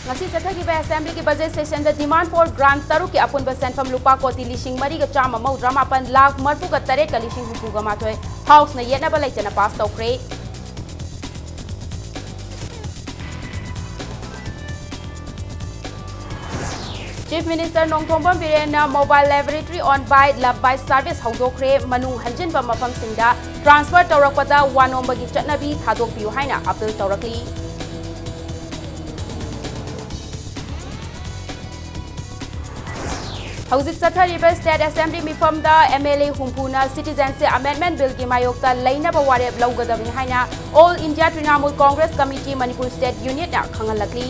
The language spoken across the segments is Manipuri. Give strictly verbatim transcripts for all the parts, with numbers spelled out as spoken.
ꯉꯁꯤ ꯆꯠꯊꯈꯤꯕ Assembly ꯒꯤ budget session the demand for grant ꯇꯔꯨꯛꯀꯤ ꯑꯄꯨꯟꯕ ꯁꯦꯟꯐꯝ ꯂꯨꯄꯥ ꯀꯣꯇꯤ ꯂꯤꯁꯤꯡ ꯃꯔꯤꯒ ꯆꯥꯝꯃ ꯃꯧꯗ꯭ꯔꯥ ꯃꯥꯄꯟ ꯂꯥꯈ ꯃꯔꯤꯐꯨꯒ ꯇꯔꯦꯠꯀ ꯂꯤꯁꯤꯡ ꯍꯨꯝꯐꯨꯒ ꯃꯥꯊꯣꯏ House ꯅ ꯌꯦꯠꯅꯕ ꯂꯩꯇꯅ pass ꯇꯧꯈ꯭ꯔꯦ꯫ Chief Minister Nongthombam ꯕꯤꯔꯦꯟꯅ Mobile Laboratory on by Love by Service ꯍꯧꯗꯣꯛꯈ꯭ꯔꯦ꯫ ꯃꯅꯨꯡ ꯍꯟꯖꯤꯟꯕ ꯃꯐꯝꯁꯤꯡꯗ transfer ꯇꯧꯔꯛꯄꯗ ꯋꯥꯅꯣꯝꯕꯒꯤ ꯆꯠꯅꯕꯤ ꯊꯥꯗꯣꯛꯄꯤꯌꯨ ꯍꯥꯏꯅ appeal ꯇꯧꯔꯛꯂꯤ꯫ ꯍꯧꯖꯤꯛ ꯆꯠꯊꯔꯤꯕ State Assembly ꯃꯤꯐꯝꯗ M L A ꯍꯨꯝꯐꯨꯅ Citizenship Amendment Bill ꯒꯤ ꯃꯥꯌꯣꯛꯇ ꯂꯩꯅꯕ ꯋꯥꯔꯦꯞ ꯂꯧꯒꯗꯕꯅꯤ ꯍꯥꯏꯅ All India Trinamool Congress Committee Manipur State Unit ꯅ ꯈꯪꯍꯜꯂꯛꯂꯤ꯫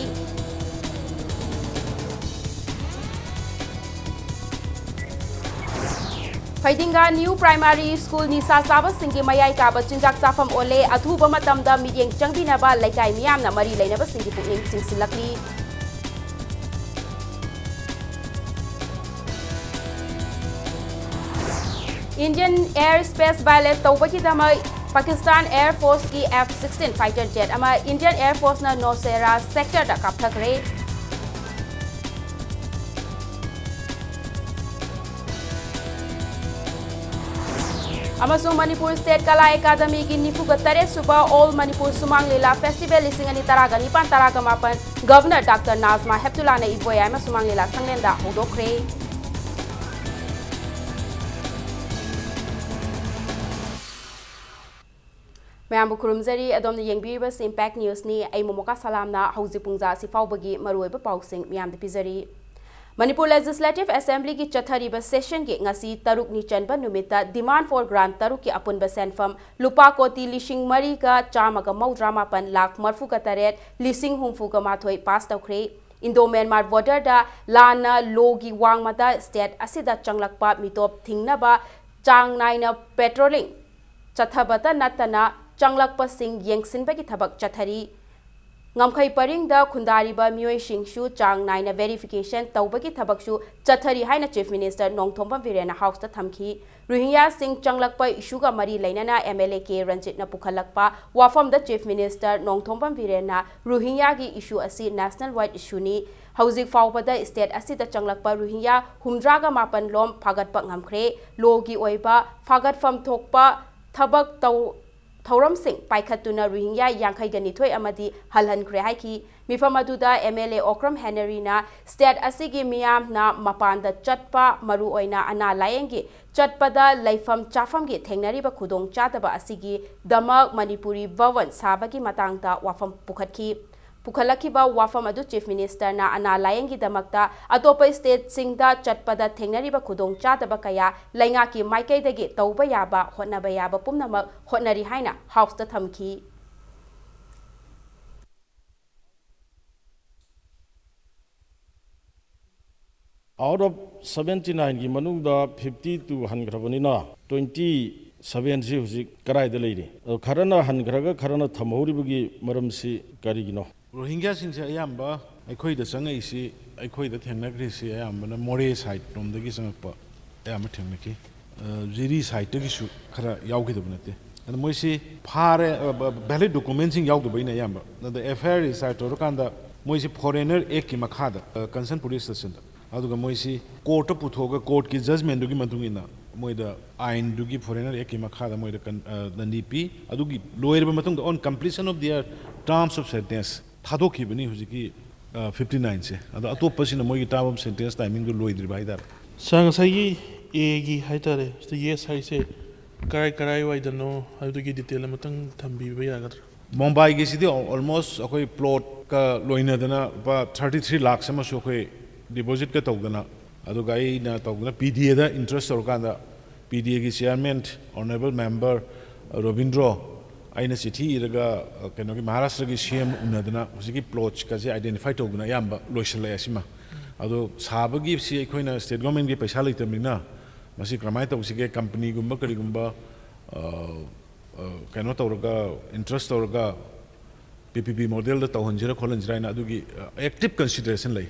ꯐꯩꯗꯤꯡꯒꯥ New Primary School ꯅꯤꯁꯥ ꯆꯥꯕꯁꯤꯡꯒꯤ ꯃꯌꯥꯏ ꯀꯥꯕ ꯆꯤꯟꯖꯥꯛ ꯆꯥꯐꯝ ꯑꯣꯜꯂꯦ꯫ ꯑꯊꯨꯕ ꯃꯇꯝꯗ ꯃꯤꯠꯌꯦꯡ ꯆꯪꯕꯤꯅꯕ ꯂꯩꯀꯥꯏ ꯃꯤꯌꯥꯝꯅ ꯃꯔꯤ ꯂꯩꯅꯕꯁꯤꯡꯒꯤ ꯄꯨꯛꯅꯤꯡ ꯆꯤꯡꯁꯤꯜꯂꯛꯂꯤ꯫ Indian air space violate ꯇꯧꯕꯒꯤꯗꯃꯛ Pakistan Air Force ꯀꯤ F sixteen fighter jet ꯑꯃ Indian Air Force ꯅ Nowshera sector ꯗ ꯀꯥꯞꯊꯈ꯭ꯔꯦ꯫ ꯑꯃꯁꯨꯡ ꯃꯅꯤꯄꯨꯔ State ꯀꯂꯥ ꯑꯦꯀꯥꯗꯃꯤꯒꯤ ꯅꯤꯐꯨꯒ ꯇꯔꯦꯠ ꯁꯨꯕ All Manipur ꯁꯨꯃꯥꯡ ꯂꯤꯂꯥ Festival ꯂꯤꯁꯤꯡ ꯑꯅꯤ ꯇꯔꯥꯒ ꯅꯤꯄꯥꯟ ꯇꯔꯥꯒ ꯃꯥꯄꯟ Governor Doctor ꯅꯥꯖꯃꯥ ꯍꯦꯞꯇꯨꯂꯥꯅ ꯏꯕꯣꯌꯥꯏꯃ ꯁꯨꯃꯥꯡ ꯂꯤꯂꯥ ꯁꯪꯂꯦꯟꯗ ꯍꯧꯗꯣꯛꯈ꯭ꯔꯦ꯫ ꯃꯌꯥꯝꯕꯨ ꯈꯨꯔꯨꯝꯖꯔꯤ꯫ ꯑꯗꯣꯝꯅ ꯌꯦꯡꯕꯤꯔꯤꯕꯁꯤ Impact News ꯅꯤ꯫ ꯑꯩ ꯃꯣꯃꯣꯀꯥ ꯁꯂꯥꯝꯅ ꯍꯧꯖꯤꯛ ꯄꯨꯡꯖꯥ ꯑꯁꯤ ꯐꯥꯎꯕꯒꯤ ꯃꯔꯨꯑꯣꯏꯕ ꯄꯥꯎꯁꯤꯡ ꯃꯤꯌꯥꯝꯗ ꯄꯤꯖꯔꯤ꯫ ꯃꯅꯤꯄꯨꯔ Legislative Assembly ꯒꯤ ꯆꯠꯊꯔꯤꯕ session ꯒꯤ ꯉꯁꯤ ꯇꯔꯨꯛꯅꯤ ꯆꯟꯕ ꯅꯨꯃꯤꯠꯇ demand for grant ꯇꯔꯨꯛꯀꯤ ꯑꯄꯨꯟꯕ ꯁꯦꯟꯐꯝ ꯂꯨꯄꯥ ꯀꯣꯇꯤ ꯂꯤꯁꯤꯡ ꯃꯔꯤꯒ ꯆꯥꯝꯃꯒ ꯃꯧꯗ꯭ꯔꯥ ꯃꯥꯄꯟ ꯂꯥꯈ ꯃꯔꯤꯐꯨꯒ ꯇꯔꯦꯠ ꯂꯤꯁꯤꯡ ꯍꯨꯝꯐꯨꯒ ꯃꯥꯊꯣꯏ pass ꯇꯧꯈ꯭ꯔꯦ꯫ Indo-Myanmar border ꯗ ꯂꯥꯟꯅ ꯂꯣꯒꯤ ꯋꯥꯡꯃꯗ state ꯑꯁꯤꯗ ꯆꯪꯂꯛꯄ ꯃꯤꯇꯣꯞ ꯊꯤꯡꯅꯕ ꯆꯥꯡ ꯅꯥꯏꯅ patrolling ꯆꯠꯊꯕꯇ ꯅꯠꯇꯅ ꯆꯪꯂꯛꯄꯁꯤꯡ ꯌꯦꯡꯁꯤꯟꯕꯒꯤ ꯊꯕꯛ ꯆꯠꯊꯔꯤ꯫ ꯉꯝꯈꯩ ꯄꯔꯤꯡꯗ ꯈꯨꯟꯗꯥꯔꯤꯕ ꯃꯤꯑꯣꯏꯁꯤꯡꯁꯨ ꯆꯥꯡ ꯅꯥꯏꯅ verification ꯇꯧꯕꯒꯤ ꯊꯕꯛꯁꯨ ꯆꯠꯊꯔꯤ ꯍꯥꯏꯅ Chief Minister ꯅꯣꯡꯊꯣꯝꯕꯝ ꯕꯤꯔꯦꯟꯅ Houseꯇ ꯊꯝꯈꯤ꯫ ꯔꯣꯍꯤꯡꯒ꯭ꯌꯥꯁꯤꯡ ꯆꯪꯂꯛꯄ issueꯒ ꯃꯔꯤ ꯂꯩꯅꯅ MLA ꯀꯦ ꯔꯟꯖꯤꯠꯅ ꯄꯨꯈꯠꯂꯛꯄ ꯋꯥꯐꯝꯗ Chief Minister ꯅꯣꯡꯊꯣꯝꯕꯝ ꯕꯤꯔꯦꯟꯅ ꯔꯣꯍꯤꯡꯒ꯭ꯌꯥꯒꯤ issue ꯑꯁꯤ national wide issueꯅꯤ, ꯍꯧꯖꯤꯛ ꯐꯥꯎꯕꯗ state ꯑꯁꯤꯗ ꯆꯪꯂꯛꯄ ꯔꯣꯍꯤꯡꯒ꯭ꯌꯥ ꯍꯨꯝꯗ꯭ꯔꯥꯒ ꯃꯥꯄꯟ ꯂꯣꯝ ꯐꯥꯒꯠꯄ ꯉꯝꯈ꯭ꯔꯦ꯫ Lawꯒꯤ ꯑꯣꯏꯕ ꯐꯥꯒꯠꯐꯝ ꯊꯣꯛꯄ ꯊꯕꯛ ꯇꯧ-, ꯊꯧꯔꯝꯁꯤꯡ ꯄꯥꯏꯈꯠꯇꯨꯅ ꯔꯣꯍꯤꯡꯒ꯭ꯌꯥ ꯌꯥꯡꯈꯩꯒ ꯅꯤꯊꯣꯏ ꯑꯃꯗꯤ ꯍꯜꯍꯟꯈ꯭ꯔꯦ ꯍꯥꯏꯈꯤ꯫ ꯃꯤꯐꯝ ꯑꯗꯨꯗ MLA ꯑꯣꯀ꯭ꯔꯝ ꯍꯦꯅꯔꯤꯅ state ꯑꯁꯤꯒꯤ ꯃꯤꯌꯥꯝꯅ ꯃꯄꯥꯟꯗ ꯆꯠꯄ, ꯃꯔꯨꯑꯣꯏꯅ ꯑꯅꯥ ꯂꯥꯌꯦꯡꯒꯤ ꯆꯠꯄꯗ ꯂꯩꯐꯝ ꯆꯥꯐꯝꯒꯤ ꯊꯦꯡꯅꯔꯤꯕ ꯈꯨꯗꯣꯡꯆꯥꯗꯕ ꯑꯁꯤꯒꯤꯗꯃꯛ ꯃꯅꯤꯄꯨꯔꯤ ꯚꯋꯟ ꯁꯥꯕꯒꯤ ꯃꯇꯥꯡꯗ ꯋꯥꯐꯝ ꯄꯨꯈꯠꯈꯤ꯫ ꯄꯨꯈꯠꯂꯛꯈꯤꯕ ꯋꯥꯐꯝ ꯑꯗꯨ Chief Ministerꯅ ꯑꯅꯥ ꯂꯥꯌꯦꯡꯒꯤꯗꯃꯛꯇ ꯑꯇꯣꯞꯄ stateꯁꯤꯡꯗ ꯆꯠꯄꯗ ꯊꯦꯡꯅꯔꯤꯕ ꯈꯨꯗꯣꯡꯆꯥꯗꯕ ꯀꯌꯥ ꯂꯩꯉꯥꯛꯀꯤ ꯃꯥꯏꯀꯩꯗꯒꯤ ꯇꯧꯕ ꯌꯥꯕ, ꯍꯣꯠꯅꯕ ꯌꯥꯕ ꯄꯨꯝꯅꯃꯛ ꯍꯣꯠꯅꯔꯤ ꯍꯥꯏꯅ Houseꯇ ꯊꯝꯈꯤ꯫ Out of seventy nineꯒꯤ ꯃꯅꯨꯡꯗ fifty two ꯍꯟꯈ꯭ꯔꯕꯅꯤꯅ, twenty sevenꯁꯤ ꯍꯧꯖꯤꯛ ꯀꯗꯥꯏꯗ ꯂꯩꯔꯤ? ꯑꯗꯣ ꯈꯔꯅ ꯍꯟꯈ꯭ꯔꯒ ꯈꯔꯅ ꯊꯝꯍꯧꯔꯤꯕꯒꯤ ꯃꯔꯝꯁꯤ ꯀꯔꯤꯒꯤꯅꯣ? ꯔꯣꯍꯤꯡꯒ꯭ꯌꯥꯁꯤꯡꯁꯦ ꯑꯌꯥꯝꯕ ꯑꯩꯈꯣꯏꯗ ꯆꯪꯉꯛꯏꯁꯤ, ꯑꯩꯈꯣꯏꯗ ꯊꯦꯡꯅꯈ꯭ꯔꯤꯁꯤ ꯑꯌꯥꯝꯕꯅ ꯃꯣꯔꯦ side ꯂꯣꯝꯗꯒꯤ ꯆꯪꯉꯛꯄ ꯑꯌꯥꯝꯕ ꯊꯦꯡꯅꯈꯤ꯫ ꯑ, ꯖꯤꯔꯤ sideꯇꯒꯤꯁꯨ ꯈꯔ ꯌꯥꯎꯈꯤꯗꯕ ꯅꯠꯇꯦ꯫ ꯑꯗ ꯃꯣꯏꯁꯤ ꯐꯥꯔꯦ, ꯑ, ꯕ-, valid documentꯁꯤꯡ ꯌꯥꯎꯗꯕꯩꯅ ꯑꯌꯥꯝꯕ꯫ ꯑꯗ FIR register ꯇꯧꯔꯀꯥꯟꯗ ꯃꯣꯏꯁꯤ Foreigner Actꯀꯤ ꯃꯈꯥꯗ, ꯑ, concern police stationꯗ, ꯑꯗꯨꯒ ꯃꯣꯏꯁꯤ courtꯇ ꯄꯨꯊꯣꯛꯑꯒ courtꯀꯤ judgmentꯗꯨꯒꯤ ꯃꯇꯨꯡ ꯏꯟꯅ ꯃꯣꯏꯗ ꯑꯥꯏꯟꯗꯨꯒꯤ, Foreigner Actꯀꯤ ꯃꯈꯥꯗ ꯃꯣꯏꯗ ꯀꯟ-, ꯑ, ꯗꯟꯗꯤ ꯄꯤ꯫ ꯑꯗꯨꯒꯤ ꯂꯣꯏꯔꯕ ꯃꯇꯨꯡꯗ, on completion of their terms of sentence, ꯊꯥꯗꯣꯛꯈꯤꯕꯅꯤ ꯍꯧꯖꯤꯛꯀꯤ, ꯑ, fifty nineꯁꯦ꯫ ꯑꯗꯣ ꯑꯇꯣꯞꯄꯁꯤꯅ ꯃꯣꯏꯒꯤ term of sentence timingꯗꯨ ꯂꯣꯏꯗ꯭ꯔꯤꯕ ꯍꯥꯏꯇꯥꯔꯦ꯫ ꯁꯥꯔ, ꯉꯁꯥꯏꯒꯤ Aꯒꯤ ꯍꯥꯏꯇꯥꯔꯦ, ꯁꯤꯗ yes ꯍꯥꯏꯁꯦ ꯀꯔꯥꯏ ꯀꯔꯥꯏꯋꯥꯏꯗꯅꯣ ꯍꯥꯏꯕꯗꯨꯒꯤ detail ꯑꯃꯇꯪ ꯊꯝꯕꯤꯕ ꯌꯥꯒꯗ꯭ꯔꯥ? ꯃꯨꯝꯕꯥꯏꯒꯤꯁꯤꯗꯤ al-, almost ꯑꯩꯈꯣꯏ plotꯀ ꯂꯣꯏꯅꯗꯅ ꯂꯨꯄꯥ thirty three lakhs ꯑꯃꯁꯨ ꯑꯩꯈꯣꯏ depositꯀ ꯇꯧꯗꯅ, ꯑꯗꯨꯒ ꯑꯩꯅ ꯇꯧꯗꯅ PDAꯗ interest ꯇꯧꯔꯀꯥꯟꯗ, PDAꯒꯤ chairman, honourable member ꯔꯣꯕꯤꯟꯗ꯭ꯔꯣ, ꯑꯩꯅ ꯆꯤꯊꯤ ꯏꯔꯒ, ꯑ, ꯀꯩꯅꯣꯒꯤ ꯃꯍꯥꯔꯥꯁꯇ꯭ꯔꯒꯤ CM ꯎꯅꯗꯅ ꯍꯧꯖꯤꯛꯀꯤ plotꯀꯁꯦ identify ꯇꯧꯗꯅ ꯑꯌꯥꯝꯕ ꯂꯣꯏꯁꯤꯜꯂꯛꯑꯦ ꯁꯤꯃ꯫ ꯑꯗꯣ ꯁꯥꯕꯒꯤꯁꯤ ꯑꯩꯈꯣꯏꯅ state governmentꯀꯤ ꯄꯩꯁꯥ ꯂꯩꯇꯕꯅꯤꯅ ꯃꯁꯤ ꯀꯔꯝꯍꯥꯏꯅ ꯇꯧꯁꯤꯒꯦ? Companyꯒꯨꯝꯕ ꯀꯔꯤꯒꯨꯝꯕ, ꯑ, ꯑ, ꯀꯩꯅꯣ ꯇꯧꯔꯒ, interest ꯇꯧꯔꯒ, ꯄꯤ ꯄꯤ ꯄꯤ ꯃꯣꯗꯦꯜꯗ ꯇꯧꯍꯟꯁꯤꯔꯥ ꯈꯣꯠꯍꯟꯁꯤꯔꯥ ꯍꯥꯏꯅ ꯑꯗꯨꯒꯤ ꯑꯦꯛꯇꯤꯚ ꯀꯟꯁꯤꯗꯔꯦꯁꯟ ꯂꯩ꯫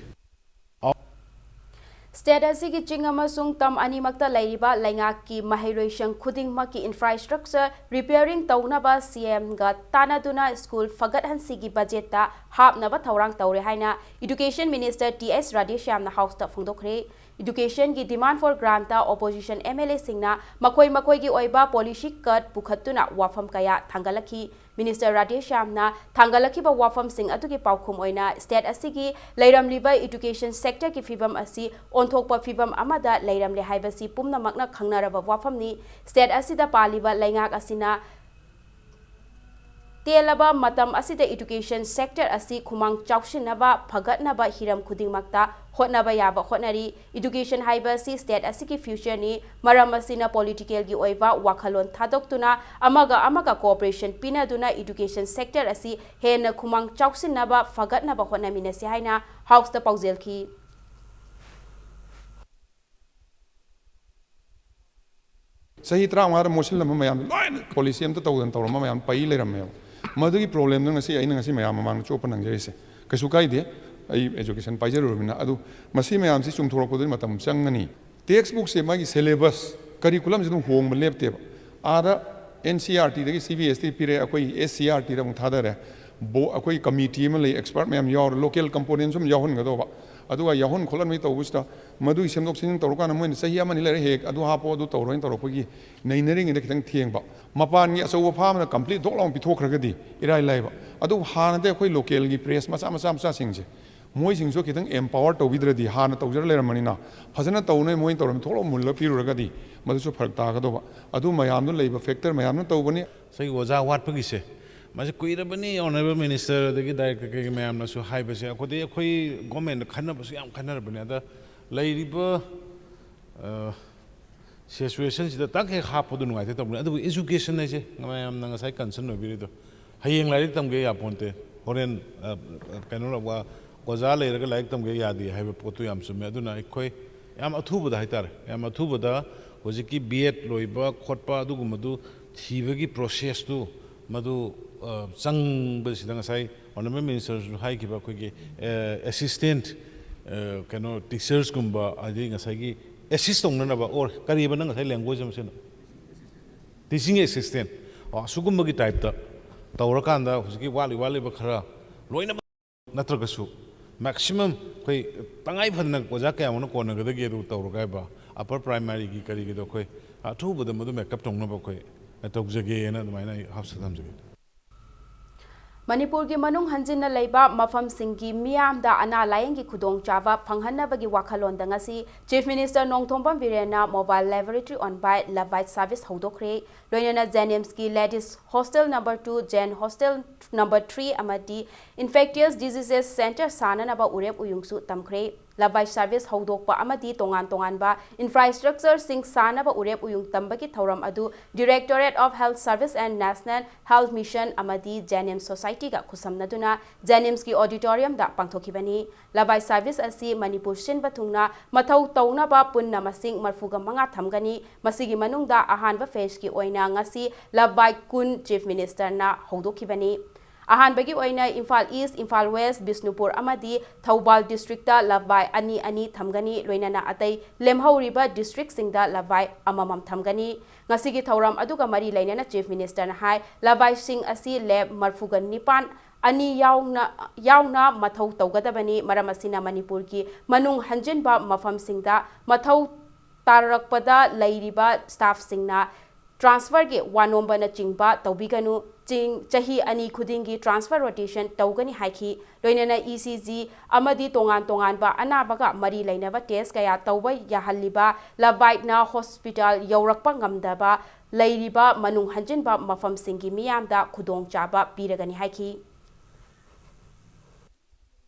ꯁ꯭ꯇꯦꯠ ꯑꯁꯤꯒꯤ ꯆꯤꯡ ꯑꯃꯁꯨꯡ ꯇꯝ ꯑꯅꯤꯃꯛꯇ ꯂꯩꯔꯤꯕ ꯂꯩꯉꯥꯛꯀꯤ ꯃꯍꯩꯔꯣꯏꯁꯪ ꯈꯨꯗꯤꯡꯃꯛꯀꯤ ꯏꯟꯐ꯭ꯔꯥꯁ꯭ꯇ꯭ꯔꯛꯆꯔ ꯔꯤꯄꯤꯌꯔꯤꯡ ꯇꯧꯅꯕ ꯁꯤ ꯑꯦꯝꯒ ꯇꯥꯟꯅꯗꯨꯅ ꯁ꯭ꯀꯨꯜ ꯐꯒꯠꯍꯟꯁꯤꯒꯤ ꯕꯖꯦꯠꯇ ꯍꯥꯞꯅꯕ ꯊꯧꯔꯥꯡ ꯇꯧꯔꯦ ꯍꯥꯏꯅ ꯏꯗꯨꯀꯦꯁꯟ ꯃꯤꯅꯤꯁꯇꯔ ꯇꯤ ꯑꯦꯁ ꯔꯥꯙꯦꯁ꯭ꯌꯥꯝꯅ ꯍꯥꯎꯁꯇ ꯐꯣꯡꯗꯣꯛꯈ꯭ꯔꯦ꯫ ꯏꯗꯨꯀꯦꯁꯟꯒꯤ demand for grant opposition M L ꯑꯦꯁꯤꯡꯅ ꯃꯈꯣꯏ ꯃꯈꯣꯏꯒꯤ ꯑꯣꯏꯕ ꯄꯣꯂꯤꯁꯤ ꯀꯠ ꯄꯨꯈꯠꯇꯨꯅ ꯋꯥꯐꯝ ꯀꯌꯥ ꯊꯥꯡꯒꯠꯂꯛꯈꯤ꯫ ꯃꯤꯅꯤꯁꯇꯔ ꯔꯥꯙꯦꯁ꯭ꯌꯥꯝꯅ ꯊꯥꯡꯒꯠꯂꯛꯈꯤꯕ ꯋꯥꯐꯝꯁꯤꯡ ꯑꯗꯨꯒꯤ ꯄꯥꯎꯈꯨꯝ ꯑꯣꯏꯅ ꯁ꯭ꯇꯦꯠ ꯑꯁꯤꯒꯤ ꯂꯩꯔꯝꯂꯤꯕ ꯏꯗꯨꯀꯦꯁꯟ ꯁꯦꯛꯇꯔꯒꯤ ꯐꯤꯕꯝ ꯑꯁꯤ ꯑꯣꯟꯊꯣꯛꯄ ꯐꯤꯕꯝ ꯑꯃꯗ ꯂꯩꯔꯝꯂꯦ ꯍꯥꯏꯕꯁꯤ ꯄꯨꯝꯅꯃꯛꯅ ꯈꯪꯅꯔꯕ ꯋꯥꯐꯝꯅꯤ꯫ ꯁ꯭ꯇꯦꯠ ꯑꯁꯤꯗ ꯄꯥꯜꯂꯤꯕ ꯂꯩꯉꯥꯛ ꯑꯁꯤꯅ ꯇꯦꯜꯂꯕ ꯃꯇꯝ ꯑꯁꯤꯗ ꯏꯗꯨꯀꯦꯁꯟ ꯁꯦꯛꯇꯔ ꯑꯁꯤ ꯈꯨꯃꯥꯡ ꯆꯥꯎꯁꯤꯟꯅꯕ ꯐꯒꯠꯅꯕ ꯍꯤꯔꯝ ꯈꯨꯗꯤꯡꯃꯛꯇ ꯍꯣꯠꯅꯕ ꯌꯥꯕ ꯍꯣꯠꯅꯔꯤ꯫ ꯏꯗꯨꯀꯦꯁꯟ ꯍꯥꯏꯕ ꯑꯁꯤ ꯁ꯭ꯇꯦꯠ ꯑꯁꯤꯒꯤ ꯐ꯭ꯌꯨꯆꯔꯅꯤ꯫ ꯃꯔꯝ ꯑꯁꯤꯅ ꯄꯣꯂꯤꯇꯤꯀꯦꯜꯒꯤ ꯑꯣꯏꯕ ꯋꯥꯈꯜꯂꯣꯟ ꯊꯥꯗꯣꯛꯇꯨꯅ ꯑꯃꯒ ꯑꯃꯒ ꯀꯣꯑꯣꯄꯔꯦꯁꯟ ꯄꯤꯅꯗꯨꯅ ꯏꯗꯨꯀꯦꯁꯟ ꯁꯦꯛꯇꯔ ꯑꯁꯤ ꯍꯦꯟꯅ ꯈꯨꯃꯥꯡ ꯆꯥꯎꯁꯤꯟꯅꯕ ꯐꯒꯠꯅꯕ ꯍꯣꯠꯅꯃꯤꯟꯅꯁꯤ ꯍꯥꯏꯅ ꯍꯥꯎꯁꯇ ꯄꯥꯎꯖꯦꯜꯈꯤ꯫ ꯆꯍꯤ ꯇꯔꯥꯃꯉꯥꯗ ꯃꯣꯠꯁꯤꯜꯂꯝꯕ ꯃꯌꯥꯝꯗꯣ ꯂꯣꯏꯅ ꯄꯣꯂꯤꯁꯤ ꯑꯝꯇ ꯇꯧꯗꯅ ꯇꯧꯔꯝꯕ ꯃꯌꯥꯝ ꯄꯩ ꯂꯩꯔꯝꯃꯦꯕ꯫ ꯃꯗꯨꯒꯤ ꯄ꯭ꯔꯣꯕ꯭ꯂꯦꯝꯗꯣ ꯉꯁꯤ ꯑꯩꯅ ꯉꯁꯤ ꯃꯌꯥꯝ ꯃꯃꯥꯡꯗ ꯆꯣꯞꯄ ꯅꯪꯖꯔꯤꯁꯦ꯫ ꯀꯩꯁꯨ ꯀꯥꯏꯗꯦ, ꯑꯩ ꯑꯦꯖꯨꯀꯦꯁꯟ ꯄꯥꯏꯖꯔꯨꯔꯕꯅꯤꯅ꯫ ꯑꯗꯨ ꯃꯁꯤ ꯃꯌꯥꯝꯁꯤ ꯆꯨꯝꯊꯣꯔꯛꯄꯗꯗꯤ ꯃꯇꯝ ꯆꯪꯒꯅꯤ꯫ ꯇꯦꯛꯁ ꯕꯨꯛꯁꯦ ꯃꯥꯒꯤ ꯁꯦꯂꯦꯕꯁ ꯀꯔꯤꯀꯨꯂꯝꯁꯤ ꯑꯗꯨꯝ ꯍꯣꯡꯕ ꯂꯦꯞꯇꯦꯕ꯫ ꯑꯥꯗ N C R ꯇꯤꯗꯒꯤ C B ꯑꯦꯁ ꯇꯤ ꯄꯤꯔꯦ, ꯑꯩꯈꯣꯏ ꯑꯦꯁ ꯁꯤ ꯑꯥꯔ ꯇꯤꯗ ꯑꯃꯨꯛ ꯊꯥꯗꯔꯦ꯫ ꯕꯣ-, ꯑꯩꯈꯣꯏ ꯀꯃꯤꯇꯤ ꯑꯃ ꯂꯩ, ꯑꯦꯛꯁꯄꯔꯠ ꯃꯌꯥꯝ ꯌꯥꯎꯔꯦ, ꯂꯣꯀꯦꯜ ꯀꯝꯄꯣꯅꯦꯟꯁꯨ ꯑꯗꯨꯝ ꯌꯥꯎꯍꯟꯒꯗꯧꯕ꯫ ꯑꯗꯨꯒ ꯌꯥꯎꯍꯟ ꯈꯣꯠꯍꯟꯕꯒꯤ ꯇꯧꯕꯁꯤꯗ ꯃꯗꯨꯒꯤ ꯁꯦꯝꯗꯣꯛ ꯁꯦꯝꯖꯤꯟ ꯇꯧꯔꯀꯥꯟꯗ ꯃꯣꯏꯅ ꯆꯍꯤ ꯑꯃꯅꯤ ꯂꯩꯔ ꯍꯦꯛ ꯑꯗꯨ ꯍꯥꯞꯄꯣ ꯑꯗꯨ ꯇꯧꯔꯣ ꯍꯥꯏꯅ ꯇꯧꯔꯛꯄꯒꯤ ꯅꯩꯅꯔꯤꯉꯩꯗ ꯈꯤꯇꯪ ꯊꯦꯡꯕ꯫ ꯃꯄꯥꯟꯒꯤ ꯑꯆꯧꯕ ꯐꯥꯝ ꯑꯃꯅ ꯀꯝꯄ꯭ꯂꯤꯠ ꯗꯣꯛ ꯂꯥꯎꯅ ꯄꯤꯊꯣꯛꯈ꯭ꯔꯒꯗꯤ ꯏꯔꯥꯏ ꯂꯥꯏꯕ꯫ ꯑꯗꯨꯕꯨ ꯍꯥꯟꯅꯗꯤ ꯑꯩꯈꯣꯏ ꯂꯣꯀꯦꯜꯒꯤ ꯄ꯭ꯔꯦꯁ ꯃꯆꯥ ꯃꯆꯥ ꯃꯆꯥꯁꯤꯡꯁꯦ ꯃꯣꯏꯁꯤꯡꯁꯨ ꯈꯤꯇꯪ ꯑꯦꯝꯄꯥꯋꯔ ꯇꯧꯕꯤꯗ꯭ꯔꯗꯤ, ꯍꯥꯟꯅ ꯇꯧꯖꯔ ꯂꯩꯔꯝꯕꯅꯤꯅ ꯐꯖꯅ ꯇꯧꯅꯦ ꯃꯣꯏꯅ ꯇꯧꯔꯝꯃꯤ ꯊꯣꯛꯂꯥꯎ ꯃꯨꯜꯂ ꯄꯤꯔꯨꯔꯒꯗꯤ ꯃꯗꯨꯁꯨ ꯐꯔꯛ ꯇꯥꯒꯗꯧꯕ꯫ ꯑꯗꯨ ꯃꯌꯥꯝꯗꯨ ꯂꯩꯕ ꯐꯦꯛꯇꯔ ꯃꯌꯥꯝꯅ ꯇꯧꯕꯅꯤ꯫ ꯉꯁꯥꯏꯒꯤ ꯑꯣꯖꯥ ꯋꯥꯠꯄꯒꯤꯁꯦ, ꯃꯁꯤ ꯀꯨꯏꯔꯕꯅꯤ ꯑꯣꯅꯔꯦꯕꯜ ꯃꯤꯅꯤꯁꯇꯔ ꯑꯗꯒꯤ ꯗꯥꯏꯔꯦꯛꯇꯔ ꯀꯩꯀꯩ ꯃꯌꯥꯝꯅꯁꯨ ꯍꯥꯏꯕꯁꯦ꯫ ꯑꯩꯈꯣꯏꯗꯤ ꯑꯩꯈꯣꯏ ꯒꯣꯔꯃꯦꯟꯗ ꯈꯟꯅꯕꯁꯨ ꯌꯥꯝ ꯈꯟꯅꯔꯕꯅꯤ꯫ ꯑꯗ ꯂꯩꯔꯤꯕ, ꯑ, ꯁꯤꯆꯨꯋꯦꯁꯟꯁꯤꯗ ꯇꯛ ꯍꯦꯛ ꯍꯥꯞꯄꯗꯣ ꯅꯨꯡꯉꯥꯏꯇꯦ ꯇꯧꯕꯅꯤ꯫ ꯑꯗꯨꯕꯨ ꯑꯦꯖꯨꯀꯦꯁꯟ ꯍꯥꯏꯁꯦ ꯃꯌꯥꯝꯅ ꯉꯁꯥꯏ ꯀꯟꯁꯔꯟ ꯑꯣꯏꯕꯤꯔꯤꯗꯣ, ꯍꯌꯦꯡ ꯂꯥꯏꯔꯤꯛ ꯇꯝꯒꯦ ꯌꯥꯄꯣꯟꯇꯦ, ꯍꯣꯔꯦꯟ, ꯑ, ꯀꯩꯅꯣ, ꯋꯥ-, ꯑꯣꯖꯥ ꯂꯩꯔꯒ ꯂꯥꯏꯔꯤꯛ ꯇꯝꯒꯦ ꯌꯥꯗꯦ ꯍꯥꯏꯕ ꯄꯣꯠꯇꯨ ꯌꯥꯝ ꯆꯨꯝꯃꯦ꯫ ꯑꯗꯨꯅ ꯑꯩꯈꯣꯏ ꯌꯥꯝ ꯑꯊꯨꯕꯗ ꯍꯥꯏꯇꯥꯔꯦ, ꯌꯥꯝ ꯑꯊꯨꯕꯗ ꯍꯧꯖꯤꯛꯀꯤ ꯕꯤ ꯑꯦꯗ ꯂꯣꯏꯕ ꯈꯣꯠꯄ ꯑꯗꯨꯒꯨꯝꯕꯗꯨ ꯊꯤꯕꯒꯤ ꯄ꯭ꯔꯣꯁꯦꯁꯇꯨ ꯃꯗꯨ, ꯆꯪꯕꯁꯤꯗ ꯉꯁꯥꯏ Honourable Ministerꯁꯨ ꯍꯥꯏꯈꯤꯕ ꯑꯩꯈꯣꯏꯒꯤ ꯑꯦꯁꯤꯁꯇꯦꯟ ꯀꯩꯅꯣ ꯇꯤꯆꯔꯁꯀꯨꯝꯕ, ꯑꯗꯩ ꯉꯁꯥꯏꯒꯤ ꯑꯦꯁꯤꯁ ꯇꯧꯅꯅꯕ, ꯑꯣꯔ ꯀꯔꯤꯕ ꯅꯪ ꯉꯁꯥꯏ ꯂꯦꯡꯒ꯭ꯋꯦꯖ ꯑꯃ ꯁꯤꯖꯤꯟꯅ, ꯇꯤꯆꯤꯡ ꯑꯦꯁꯤꯁꯇꯦꯟ, ꯑꯁꯤꯒꯨꯝꯕꯒꯤ ꯇꯥꯏꯞꯇ ꯇꯧꯔꯀꯥꯟꯗ ꯍꯧꯖꯤꯛꯀꯤ ꯋꯥꯠꯂꯤ ꯋꯥꯠꯂꯤꯕ ꯈꯔ ꯂꯣꯏꯅꯃꯛ ꯅꯠꯇ꯭ꯔꯒꯁꯨ ꯃꯦꯛꯁꯤꯃꯝ ꯑꯩꯈꯣꯏ ꯇꯉꯥꯏ ꯐꯗꯅ ꯑꯣꯖꯥ ꯀꯌꯥꯃꯨꯛꯅ ꯀꯣꯟꯅꯒꯗꯒꯦ ꯑꯗꯨ ꯇꯧꯔꯒ ꯍꯥꯏꯕ ꯑꯄꯔ ꯄ꯭ꯔꯥꯏꯃꯥꯔꯤꯒꯤ ꯀꯔꯤꯒꯤꯗꯣ ꯑꯩꯈꯣꯏ ꯑꯊꯨꯕꯗ ꯃꯗꯨ ꯃꯦꯛꯑꯞ ꯇꯧꯅꯕ ꯑꯩꯈꯣꯏ ꯇꯧꯖꯒꯦꯅ ꯑꯗꯨꯃꯥꯏꯅ ꯑꯩ ꯍꯥꯞꯁ ꯊꯝꯖꯒꯦ꯫ ꯃꯅꯤꯄꯨꯔꯒꯤ ꯃꯅꯨꯡ ꯍꯟꯖꯤꯟꯅ ꯂꯩꯕ ꯃꯐꯝꯁꯤꯡꯒꯤ ꯃꯤꯌꯥꯝꯗ ꯑꯅꯥ ꯂꯥꯌꯦꯡꯒꯤ ꯈꯨꯗꯣꯡꯆꯥꯕ ꯐꯪꯍꯟꯅꯕꯒꯤ ꯋꯥꯈꯜꯂꯣꯟꯗ ꯉꯁꯤ Chief Minister Nongthombam ꯕꯤꯔꯦꯟꯅ mobile laboratory on by Love Bite service ꯍꯧꯗꯣꯛꯈ꯭ꯔꯦ꯫ ꯂꯣꯏꯅꯅ JNIMSꯀꯤ Ladies Hostel number two, Gen Hostel number three ꯑꯃꯗꯤ Infectious Diseases Center ꯁꯥꯅꯅꯕ ꯎꯔꯦꯞ ꯎꯌꯨꯡꯁꯨ ꯇꯝꯈ꯭ꯔꯦ꯫ Love Bite service ꯍꯧꯗꯣꯛꯄ ꯑꯃꯗꯤ ꯇꯣꯉꯥꯟ ꯇꯣꯉꯥꯟꯕ infrastructureꯁꯤꯡ ꯁꯥꯅꯕ ꯎꯔꯦꯞ ꯎꯌꯨꯡ ꯇꯝꯕꯒꯤ ꯊꯧꯔꯝ ꯑꯗꯨ Directorate of Health Service and National Health Mission ꯑꯃꯗꯤ JNIMS Societyꯒ ꯈꯨꯠꯁꯝꯅꯗꯨꯅ JNIMSꯀꯤ auditoriumꯗ ꯄꯥꯡꯊꯣꯛꯈꯤꯕꯅꯤ꯫ Love Bite service ꯑꯁꯤ ꯃꯅꯤꯄꯨꯔ ꯁꯤꯟꯕ ꯊꯨꯡꯅ ꯃꯊꯧ ꯇꯧꯅꯕ ꯄꯨꯟꯅ ꯃꯁꯤꯡ ꯃꯔꯤꯐꯨ ꯃꯉꯥ ꯊꯝꯒꯅꯤ꯫ ꯃꯁꯤꯒꯤ ꯃꯅꯨꯡꯗ ꯑꯍꯥꯟꯕ phaseꯀꯤ ꯑꯣꯏꯅ ꯉꯁꯤ Love Bite ꯀꯨꯟ Chief Ministerꯅ ꯍꯧꯗꯣꯛꯈꯤꯕꯅꯤ꯫ ꯑꯍꯥꯟꯕꯒꯤ ꯑꯣꯏꯅ ꯏꯝꯐꯥꯜ East, ꯏꯝꯐꯥꯜ West, ꯕꯤꯁꯅꯨꯄꯨꯔ ꯑꯃꯗꯤ ꯊꯧꯕꯥꯜ districtꯇ Love Bite ꯑꯅꯤ ꯑꯅꯤ ꯊꯝꯒꯅꯤ, ꯂꯣꯏꯅꯅ ꯑꯇꯩ ꯂꯦꯝꯍꯧꯔꯤꯕ districtꯁꯤꯡꯗ Love Bite ꯑꯃꯃꯝ ꯊꯝꯒꯅꯤ꯫ ꯉꯁꯤꯒꯤ ꯊꯧꯔꯝ ꯑꯗꯨꯒ ꯃꯔꯤ ꯂꯩꯅꯅ Chief Ministerꯅ ꯍꯥꯏ, Love Biteꯁꯤꯡ ꯑꯁꯤ lab ꯃꯔꯤꯐꯨ ꯅꯤꯄꯥꯟ ꯑꯅꯤ ꯌꯥꯎꯅ, ꯌꯥꯎꯅ ꯃꯊꯧ ꯇꯧꯒꯗꯕꯅꯤ꯫ ꯃꯔꯝ ꯑꯁꯤꯅ ꯃꯅꯤꯄꯨꯔꯒꯤ ꯃꯅꯨꯡ ꯍꯟꯖꯤꯟꯕ ꯃꯐꯝꯁꯤꯡꯗ ꯃꯊꯧ ꯇꯥꯔꯛꯄꯗ ꯂꯩꯔꯤꯕ staffꯁꯤꯡꯅ transferꯒꯤ ꯋꯥꯅꯣꯝꯕꯅꯆꯤꯡꯕ ꯇꯧꯕꯤꯒꯅꯨ꯫ ꯆꯤꯡ, ꯆꯍꯤ ꯑꯅꯤ ꯈꯨꯗꯤꯡꯒꯤ transfer rotation ꯇꯧꯒꯅꯤ ꯍꯥꯏꯈꯤ꯫ ꯂꯣꯏꯅꯅ ECG ꯑꯃꯗꯤ ꯇꯣꯉꯥꯟ ꯇꯣꯉꯥꯟꯕ ꯑꯅꯥꯕꯒ ꯃꯔꯤ ꯂꯩꯅꯕ test ꯀꯌꯥ ꯇꯧꯕ ꯌꯥꯍꯜꯂꯤꯕ Love Biteꯅ hospital ꯌꯧꯔꯛꯄ ꯉꯝꯗꯕ ꯂꯩꯔꯤꯕ ꯃꯅꯨꯡ ꯍꯟꯖꯤꯟꯕ ꯃꯐꯝꯁꯤꯡꯒꯤ ꯃꯤꯌꯥꯝꯗ ꯈꯨꯗꯣꯡꯆꯥꯕ ꯄꯤꯔꯒꯅꯤ ꯍꯥꯏꯈꯤ꯫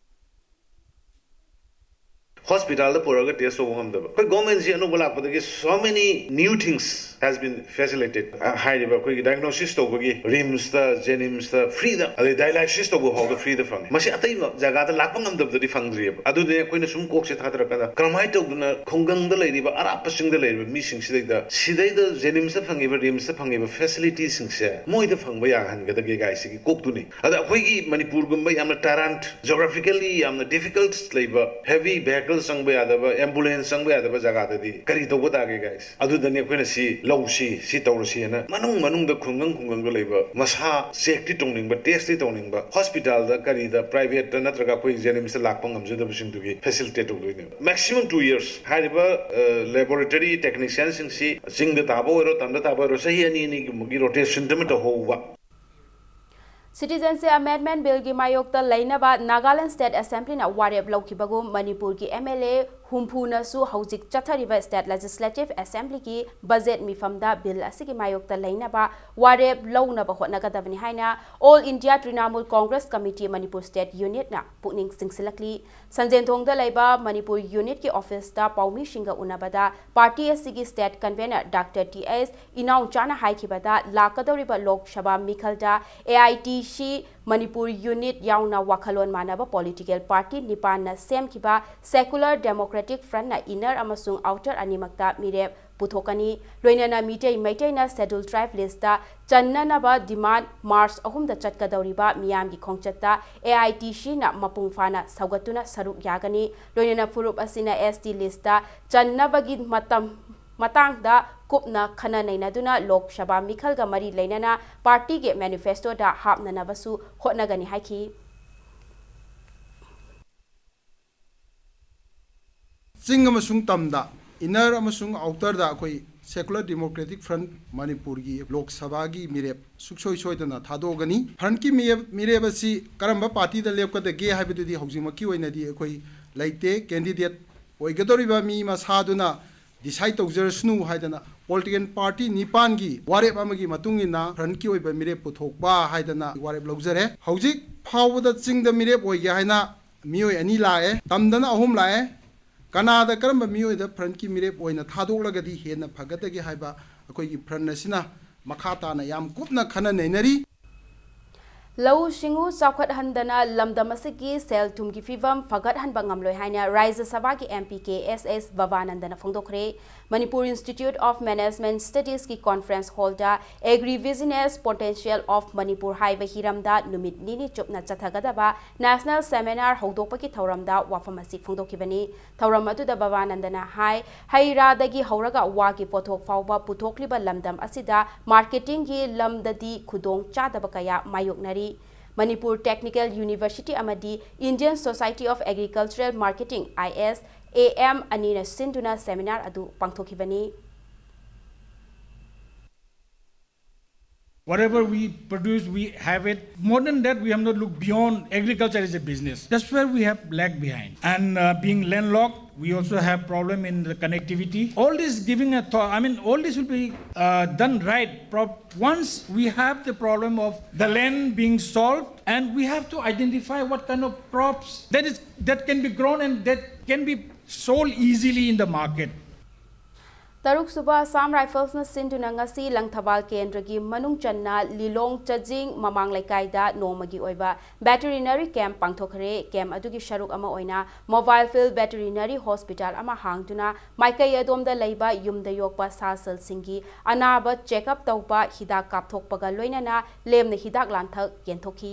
ꯍꯣꯁꯄꯤꯇꯥꯜꯗ ꯄꯨꯔꯛꯑꯒ ꯇꯦꯁ ꯇꯧꯕ ꯉꯝꯗꯕ꯫ ꯑꯩꯈꯣꯏ ꯒꯣꯔꯃꯦꯟꯁꯤ ꯑꯅꯧꯕ ꯂꯥꯛꯄꯗꯒꯤ so many new things has been facilitated꯫ ꯍꯥꯏꯔꯤꯕ ꯑꯩꯈꯣꯏꯒꯤ ꯗꯥꯏꯒꯅꯣꯁꯤꯁ ꯇꯧꯕꯒꯤ ꯔꯤꯝꯁꯇ, ꯖꯦꯅꯤꯝꯁꯇ ꯐ꯭ꯔꯤꯗ, ꯑꯗꯩ ꯗꯥꯏꯂꯥꯏꯁꯤꯁ ꯇꯧꯕ ꯐꯥꯎꯗ ꯐ꯭ꯔꯤꯗ ꯐꯪꯉꯤ꯫ ꯃꯁꯤ ꯑꯇꯩ ꯖꯒꯥꯗ ꯂꯥꯛꯄ ꯉꯝꯗꯕꯗꯗꯤ ꯐꯪꯗ꯭ꯔꯤꯑꯕ꯫ ꯑꯗꯨꯅ ꯑꯩꯈꯣꯏꯅ ꯁꯨꯝ ꯀꯣꯛꯁꯦ ꯊꯥꯗꯔꯀꯥꯟꯗ ꯀꯔꯝꯍꯥꯏꯅ ꯇꯧꯗꯅ ꯈꯨꯡꯒꯪꯗ ꯂꯩꯔꯤꯕ ꯑꯔꯥꯞꯄꯁꯤꯡꯗ ꯂꯩꯔꯤꯕ ꯃꯤꯁꯤꯡꯁꯤꯗꯩꯗ ꯁꯤꯗꯩꯗ ꯖꯦꯅꯤꯝꯁꯇ ꯐꯪꯉꯤꯕ, ꯔꯤꯝꯁꯇ ꯐꯪꯉꯤꯕ ꯐꯦꯁꯤꯂꯤꯇꯤꯁꯤꯡꯁꯦ ꯃꯣꯏꯗ ꯐꯪꯕ ꯌꯥꯍꯟꯒꯗꯒꯦ ꯀꯥꯏꯁꯤꯒꯤ ꯀꯣꯛꯇꯨꯅꯤ꯫ ꯑꯗ ꯑꯩꯈꯣꯏꯒꯤ ꯃꯅꯤꯄꯨꯔꯒꯨꯝꯕ ꯌꯥꯝꯅ ꯇꯦꯔꯦꯟ, ꯖꯣꯒ꯭ꯔꯥꯐꯤꯀꯦꯜꯂꯤ ꯌꯥꯝꯅ ꯗꯤꯐꯤꯀꯜꯠ ꯂꯩꯕ, ꯍꯦꯚꯤ ꯚꯦꯍꯤꯀꯜ ꯆꯪꯕ ꯌꯥꯗꯕ, ꯑꯦꯝꯕꯨꯂꯦꯟꯁ ꯆꯪꯕ ꯌꯥꯗꯕ ꯖꯒꯥꯗꯗꯤ ꯀꯔꯤ ꯇꯧꯕ ꯇꯥꯒꯦ ꯒꯥꯏꯁ? ꯑꯗꯨꯗꯅꯤ ꯑꯩꯈꯣꯏꯅ ꯁꯤ ꯂꯧꯁꯤ, ꯁꯤ ꯇꯧꯔꯁꯤ ꯍꯥꯏꯅ ꯃꯅꯨꯡ ꯃꯅꯨꯡꯗ ꯈꯨꯡꯒꯪ ꯈꯨꯡꯒꯪꯗ ꯂꯩꯕ ꯃꯁꯥ ꯆꯦꯛꯇꯤ ꯇꯧꯅꯤꯡꯕ, ꯇꯦꯁꯇꯤ ꯇꯧꯅꯤꯡꯕ, ꯍꯣꯁꯄꯤꯇꯥꯜꯗ ꯀꯔꯤꯗ, ꯄ꯭ꯔꯥꯏꯚꯦꯠꯇ ꯅꯠꯇ꯭ꯔꯒ ꯑꯩꯈꯣꯏ ꯖꯦꯅꯤꯝꯁꯇ ꯂꯥꯛꯄ ꯉꯝꯖꯗꯕꯁꯤꯡꯗꯨꯒꯤ ꯐꯦꯁꯤꯂꯤꯇꯦꯠ ꯇꯧꯗꯣꯏꯅꯦꯕ꯫ ꯃꯦꯛꯁꯤꯃꯝ ꯇꯨ ꯌꯔꯁ ꯍꯥꯏꯔꯤꯕ ꯂꯦꯕꯣꯔꯦꯇꯔꯤ ꯇꯦꯛꯅꯤꯁꯤꯌꯥꯟꯁꯤꯡꯁꯤ ꯆꯤꯡꯗ ꯇꯥꯕ ꯑꯣꯏꯔꯣ, ꯇꯝꯗ ꯇꯥꯕ ꯑꯣꯏꯔꯣ, ꯆꯍꯤ ꯑꯅꯤ ꯑꯅꯤꯒꯨꯝꯕꯒꯤ ꯔꯣꯇꯦꯁꯟ ꯑꯃ ꯇꯧꯍꯧꯕ꯫ Citizenship Amendment Billꯒꯤ ꯃꯥꯌꯣꯛꯇ ꯂꯩꯅꯕ ꯅꯥꯒꯥꯂꯦꯟ ꯁ꯭ꯇꯦꯠ ꯑꯦꯁꯦꯝꯕ꯭ꯂꯤꯅ ꯋꯥꯔꯦꯞ ꯂꯧꯈꯤꯕꯒꯨꯝ ꯃꯅꯤꯄꯨꯔꯒꯤ ꯑꯦꯝ ꯑꯦꯜ ꯑꯦ ꯍꯨꯝꯐꯨꯅꯁꯨ ꯍꯧꯖꯤꯛ ꯆꯠꯊꯔꯤꯕ ꯁ꯭ꯇꯦꯠ ꯂꯦꯖꯤꯁꯂꯦꯇꯤꯚ ꯑꯦꯁꯦꯝꯕ꯭ꯂꯤꯒꯤ ꯕꯖꯦꯠ ꯃꯤꯐꯝꯗ ꯕꯤꯜ ꯑꯁꯤꯒꯤ ꯃꯥꯌꯣꯛꯇ ꯂꯩꯅꯕ ꯋꯥꯔꯦꯞ ꯂꯧꯅꯕ ꯍꯣꯠꯅꯒꯗꯕꯅꯤ ꯍꯥꯏꯅ All India Trinamool Congress Committee Manipur State Unitꯅ ꯄꯨꯛꯅꯤꯡ ꯆꯤꯡꯁꯤꯜꯂꯛꯂꯤ꯫ ꯁꯟꯖꯦꯟꯊꯣꯡꯗ ꯂꯩꯕ ꯃꯅꯤꯄꯨꯔ ꯌꯨꯅꯤꯠꯀꯤ ꯑꯣꯐꯤꯁꯇ ꯄꯥꯎꯃꯤꯁꯤꯡꯒ ꯎꯅꯕꯗ ꯄꯥꯔꯇꯤ ꯑꯁꯤꯒꯤ ꯁ꯭ꯇꯦꯠ ꯀꯟꯚꯦꯅꯔ ꯗꯥꯛꯇꯔ ꯇꯤ ꯑꯦꯁ ꯏꯅꯥꯎꯆꯥꯅ ꯍꯥꯏꯈꯤꯕꯗ, ꯂꯥꯛꯀꯗꯧꯔꯤꯕ Lok Sabha ꯃꯤꯈꯜꯗ A I T C Manipur unit ꯌꯥꯎꯅ ꯋꯥꯈꯜꯂꯣꯟ ꯃꯥꯟꯅꯕ ꯄꯣꯂꯤꯇꯤꯀꯦꯜ ꯄꯥꯔꯇꯤ ꯅꯤꯄꯥꯟꯅ ꯁꯦꯝꯈꯤꯕ Secular Democratic Frontꯅ ꯏꯟꯅꯔ ꯑꯃꯁꯨꯡ ꯑꯥꯎꯇꯔ ꯑꯅꯤꯃꯛꯇ ꯃꯤꯔꯦꯞ ꯄꯨꯊꯣꯛꯀꯅꯤ꯫ ꯂꯣꯏꯅꯅ ꯃꯤꯇꯩ ꯃꯩꯇꯩꯅ ꯁꯦꯗ꯭ꯌꯨꯜ ꯇ꯭ꯔꯥꯏꯕ ꯂꯤꯁꯇ ꯆꯟꯅꯅꯕ ꯗꯤꯃꯥꯟꯗ ꯃꯥꯔꯆ ꯑꯍꯨꯝꯗ ꯆꯠꯀꯗꯧꯔꯤꯕ ꯃꯤꯌꯥꯝꯒꯤ ꯈꯣꯡꯆꯠꯇ ꯑꯦ ꯑꯥꯏ ꯇꯤ ꯁꯤꯅ ꯃꯄꯨꯡ ꯐꯥꯅ ꯁꯧꯒꯠꯇꯨꯅ ꯁꯔꯨꯛ ꯌꯥꯒꯅꯤ꯫ ꯂꯣꯏꯅꯅ ꯐꯨꯔꯨꯞ ꯑꯁꯤꯅ ꯑꯦꯁ ꯇꯤ ꯂꯤꯁꯇ ꯆꯟꯅꯕꯒꯤ ꯃꯇꯝ ꯃꯇꯥꯡꯗ ꯀꯨꯞꯅ ꯈꯟꯅ ꯅꯩꯅꯗꯨꯅ ꯂꯣꯛ ꯁꯚꯥ ꯃꯤꯈꯜꯒ ꯃꯔꯤ ꯂꯩꯅꯅ ꯄꯥꯔꯇꯤꯒꯤ ꯃꯦꯅꯤꯐꯦꯁꯇꯣꯗ ꯍꯥꯞꯅꯅꯕꯁꯨ ꯍꯣꯠꯅꯒꯅꯤ ꯍꯥꯏꯈꯤ꯫ ꯆꯤꯡ ꯑꯃꯁꯨꯡ ꯇꯝꯗ, ꯏꯟꯅꯔ ꯑꯃꯁꯨꯡ ꯑꯥꯎꯇꯔꯗ ꯑꯩꯈꯣꯏ Secular Democratic Front ꯃꯅꯤꯄꯨꯔꯒꯤ ꯂꯣꯛ ꯁꯚꯥꯒꯤ ꯃꯤꯔꯦꯞ ꯁꯨꯡꯁꯣꯏ ꯁꯣꯏꯗꯅ ꯊꯥꯗꯣꯛꯑꯒꯅꯤ꯫ ꯐ꯭ꯔꯟꯠꯀꯤ ꯃꯤꯔꯦꯞ, ꯃꯤꯔꯦꯞ ꯑꯁꯤ ꯀꯔꯝꯕ ꯄꯥꯔꯇꯤꯗ ꯂꯦꯞꯀꯗꯒꯦ ꯍꯥꯏꯕꯗꯨꯗꯤ ꯍꯧꯖꯤꯛꯃꯛꯀꯤ ꯑꯣꯏꯅꯗꯤ ꯑꯩꯈꯣꯏ ꯂꯩꯇꯦ꯫ ꯀꯦꯟꯗꯤꯗꯦꯠ ꯑꯣꯏꯒꯗꯧꯔꯤꯕ ꯃꯤ ꯃꯁꯥꯗꯨꯅ ꯗꯤꯁꯥꯏꯗ ꯇꯧꯖꯔꯁꯅꯨ ꯍꯥꯏꯗꯅ ꯄꯣꯂꯤꯇꯤꯀꯦꯜ ꯄꯥꯔꯇꯤ ꯅꯤꯄꯥꯟꯒꯤ ꯋꯥꯔꯦꯞ ꯑꯃꯒꯤ ꯃꯇꯨꯡ ꯏꯟꯅ ꯐ꯭ꯔꯟꯠꯀꯤ ꯑꯣꯏꯕ ꯃꯤꯔꯦꯞ ꯄꯨꯊꯣꯛꯄ ꯍꯥꯏꯗꯅ ꯋꯥꯔꯦꯞ ꯂꯧꯖꯔꯦ꯫ ꯍꯧꯖꯤꯛ ꯐꯥꯎꯕꯗ ꯆꯤꯡꯗ ꯃꯤꯔꯦꯞ ꯑꯣꯏꯒꯦ ꯍꯥꯏꯅ ꯃꯤꯑꯣꯏ ꯑꯅꯤ ꯂꯥꯛꯑꯦ, ꯇꯝꯗꯅ ꯑꯍꯨꯝ ꯂꯥꯛꯑꯦ꯫ ꯀꯅꯥꯗ ꯀꯔꯝꯕ ꯃꯤꯑꯣꯏꯗ ꯐ꯭ꯔꯟꯠꯀꯤ ꯃꯤꯔꯦꯞ ꯑꯣꯏꯅ ꯊꯥꯗꯣꯛꯂꯒꯗꯤ ꯍꯦꯟꯅ ꯐꯒꯗꯒꯦ ꯍꯥꯏꯕ ꯑꯩꯈꯣꯏꯒꯤ ꯐ꯭ꯔꯟꯠ ꯑꯁꯤꯅ ꯃꯈꯥ ꯇꯥꯅ ꯌꯥꯝ ꯀꯨꯞꯅ ꯈꯟꯅ ꯅꯩꯅꯔꯤ꯫ ꯂꯧꯎ ꯁꯤꯡꯎ ꯆꯥꯎꯈꯠꯍꯟꯗꯅ ꯂꯝꯗꯝ ꯑꯁꯤꯒꯤ ꯁꯦꯜ ꯊꯨꯝꯒꯤ ꯐꯤꯕꯝ ꯐꯒꯠꯍꯟꯕ ꯉꯝꯂꯣꯏ ꯍꯥꯏꯅ ꯔꯥꯖ꯭ꯌ ꯁꯚꯥꯒꯤ M P K S S ꯚꯕꯥꯅꯟꯗꯅ ꯐꯣꯡꯗꯣꯛꯈ꯭ꯔꯦ꯫ Manipur Institute of Management Studiesꯀꯤ conference hallꯗ Agribusiness Potential of Manipur ꯍꯥꯏꯕ ꯍꯤꯔꯝꯗ ꯅꯨꯃꯤꯠ ꯅꯤꯅꯤ ꯆꯨꯞꯅ ꯆꯠꯊꯒꯗꯕ national seminar ꯍꯧꯗꯣꯛꯄꯒꯤ ꯊꯧꯔꯝꯗ ꯋꯥꯐꯝ ꯑꯁꯤ ꯐꯣꯡꯗꯣꯛꯈꯤꯕꯅꯤ꯫ ꯊꯧꯔꯝ ꯑꯗꯨꯗ ꯚꯕꯥꯅꯟꯗꯅ ꯍꯥꯏ, ꯍꯩ ꯔꯥꯗꯒꯤ ꯍꯧꯔꯒ ꯋꯥꯒꯤ ꯄꯣꯠꯊꯣꯛ ꯐꯥꯎꯕ ꯄꯨꯊꯣꯛꯂꯤꯕ ꯂꯝꯗꯝ ꯑꯁꯤꯗ marketingꯒꯤ ꯂꯝꯗꯗꯤ ꯈꯨꯗꯣꯡ ꯆꯥꯗꯕ ꯀꯌꯥ ꯃꯥꯌꯣꯛꯅꯔꯤ꯫ ꯃꯅꯤꯄꯨꯔ Technical University ꯑꯃꯗꯤ Indian Society of Agricultural Marketing, I S A M, ꯑꯅꯤꯅ ꯁꯤꯟꯗꯨꯅ seminar ꯑꯗꯨ ꯄꯥꯡꯊꯣꯛꯈꯤꯕꯅꯤ꯫ Whatever we produce, we have it. More than that, we have not looked beyond. Agriculture is a business. That's where we have lagged behind. And uh, being landlocked, we also have problem in the connectivity. All this giving a thought. I mean, all this will be uh, done right. Pro- once we have the problem of the land being solved, and we have to identify what kind of crops that is that can be grown and that can be sold easily in the market. ꯇꯔꯨꯛ ꯁꯨꯕ Assam Riflesꯅ ꯁꯤꯟꯗꯨꯅ ꯉꯁꯤ ꯂꯪꯊꯕꯥꯜ ꯀꯦꯟꯗ꯭ꯔꯒꯤ ꯃꯅꯨꯡ ꯆꯟꯅ ꯂꯤꯂꯣꯡ ꯆꯖꯤꯡ ꯃꯃꯥꯡ ꯂꯩꯀꯥꯏꯗ ꯅꯣꯡꯃꯒꯤ ꯑꯣꯏꯕ veterinary camp ꯄꯥꯡꯊꯣꯛꯈ꯭ꯔꯦ꯫ Camp ꯑꯗꯨꯒꯤ ꯁꯔꯨꯛ ꯑꯃ ꯑꯣꯏꯅ Mobile Field Veterinary Hospital ꯑꯃ ꯍꯥꯡꯗꯨꯅ ꯃꯥꯏꯀꯩ ꯑꯗꯣꯝꯗ ꯂꯩꯕ ꯌꯨꯝꯗ ꯌꯣꯛꯄ ꯁꯥ ꯁꯟꯁꯤꯡꯒꯤ ꯑꯅꯥꯕ check up ꯇꯧꯕ, ꯍꯤꯗꯥꯛ ꯀꯥꯞꯊꯣꯛꯄꯒ ꯂꯣꯏꯅꯅ ꯂꯦꯝꯅ ꯍꯤꯗꯥꯛ ꯂꯥꯡꯊꯛ ꯌꯦꯟꯊꯣꯛꯈꯤ꯫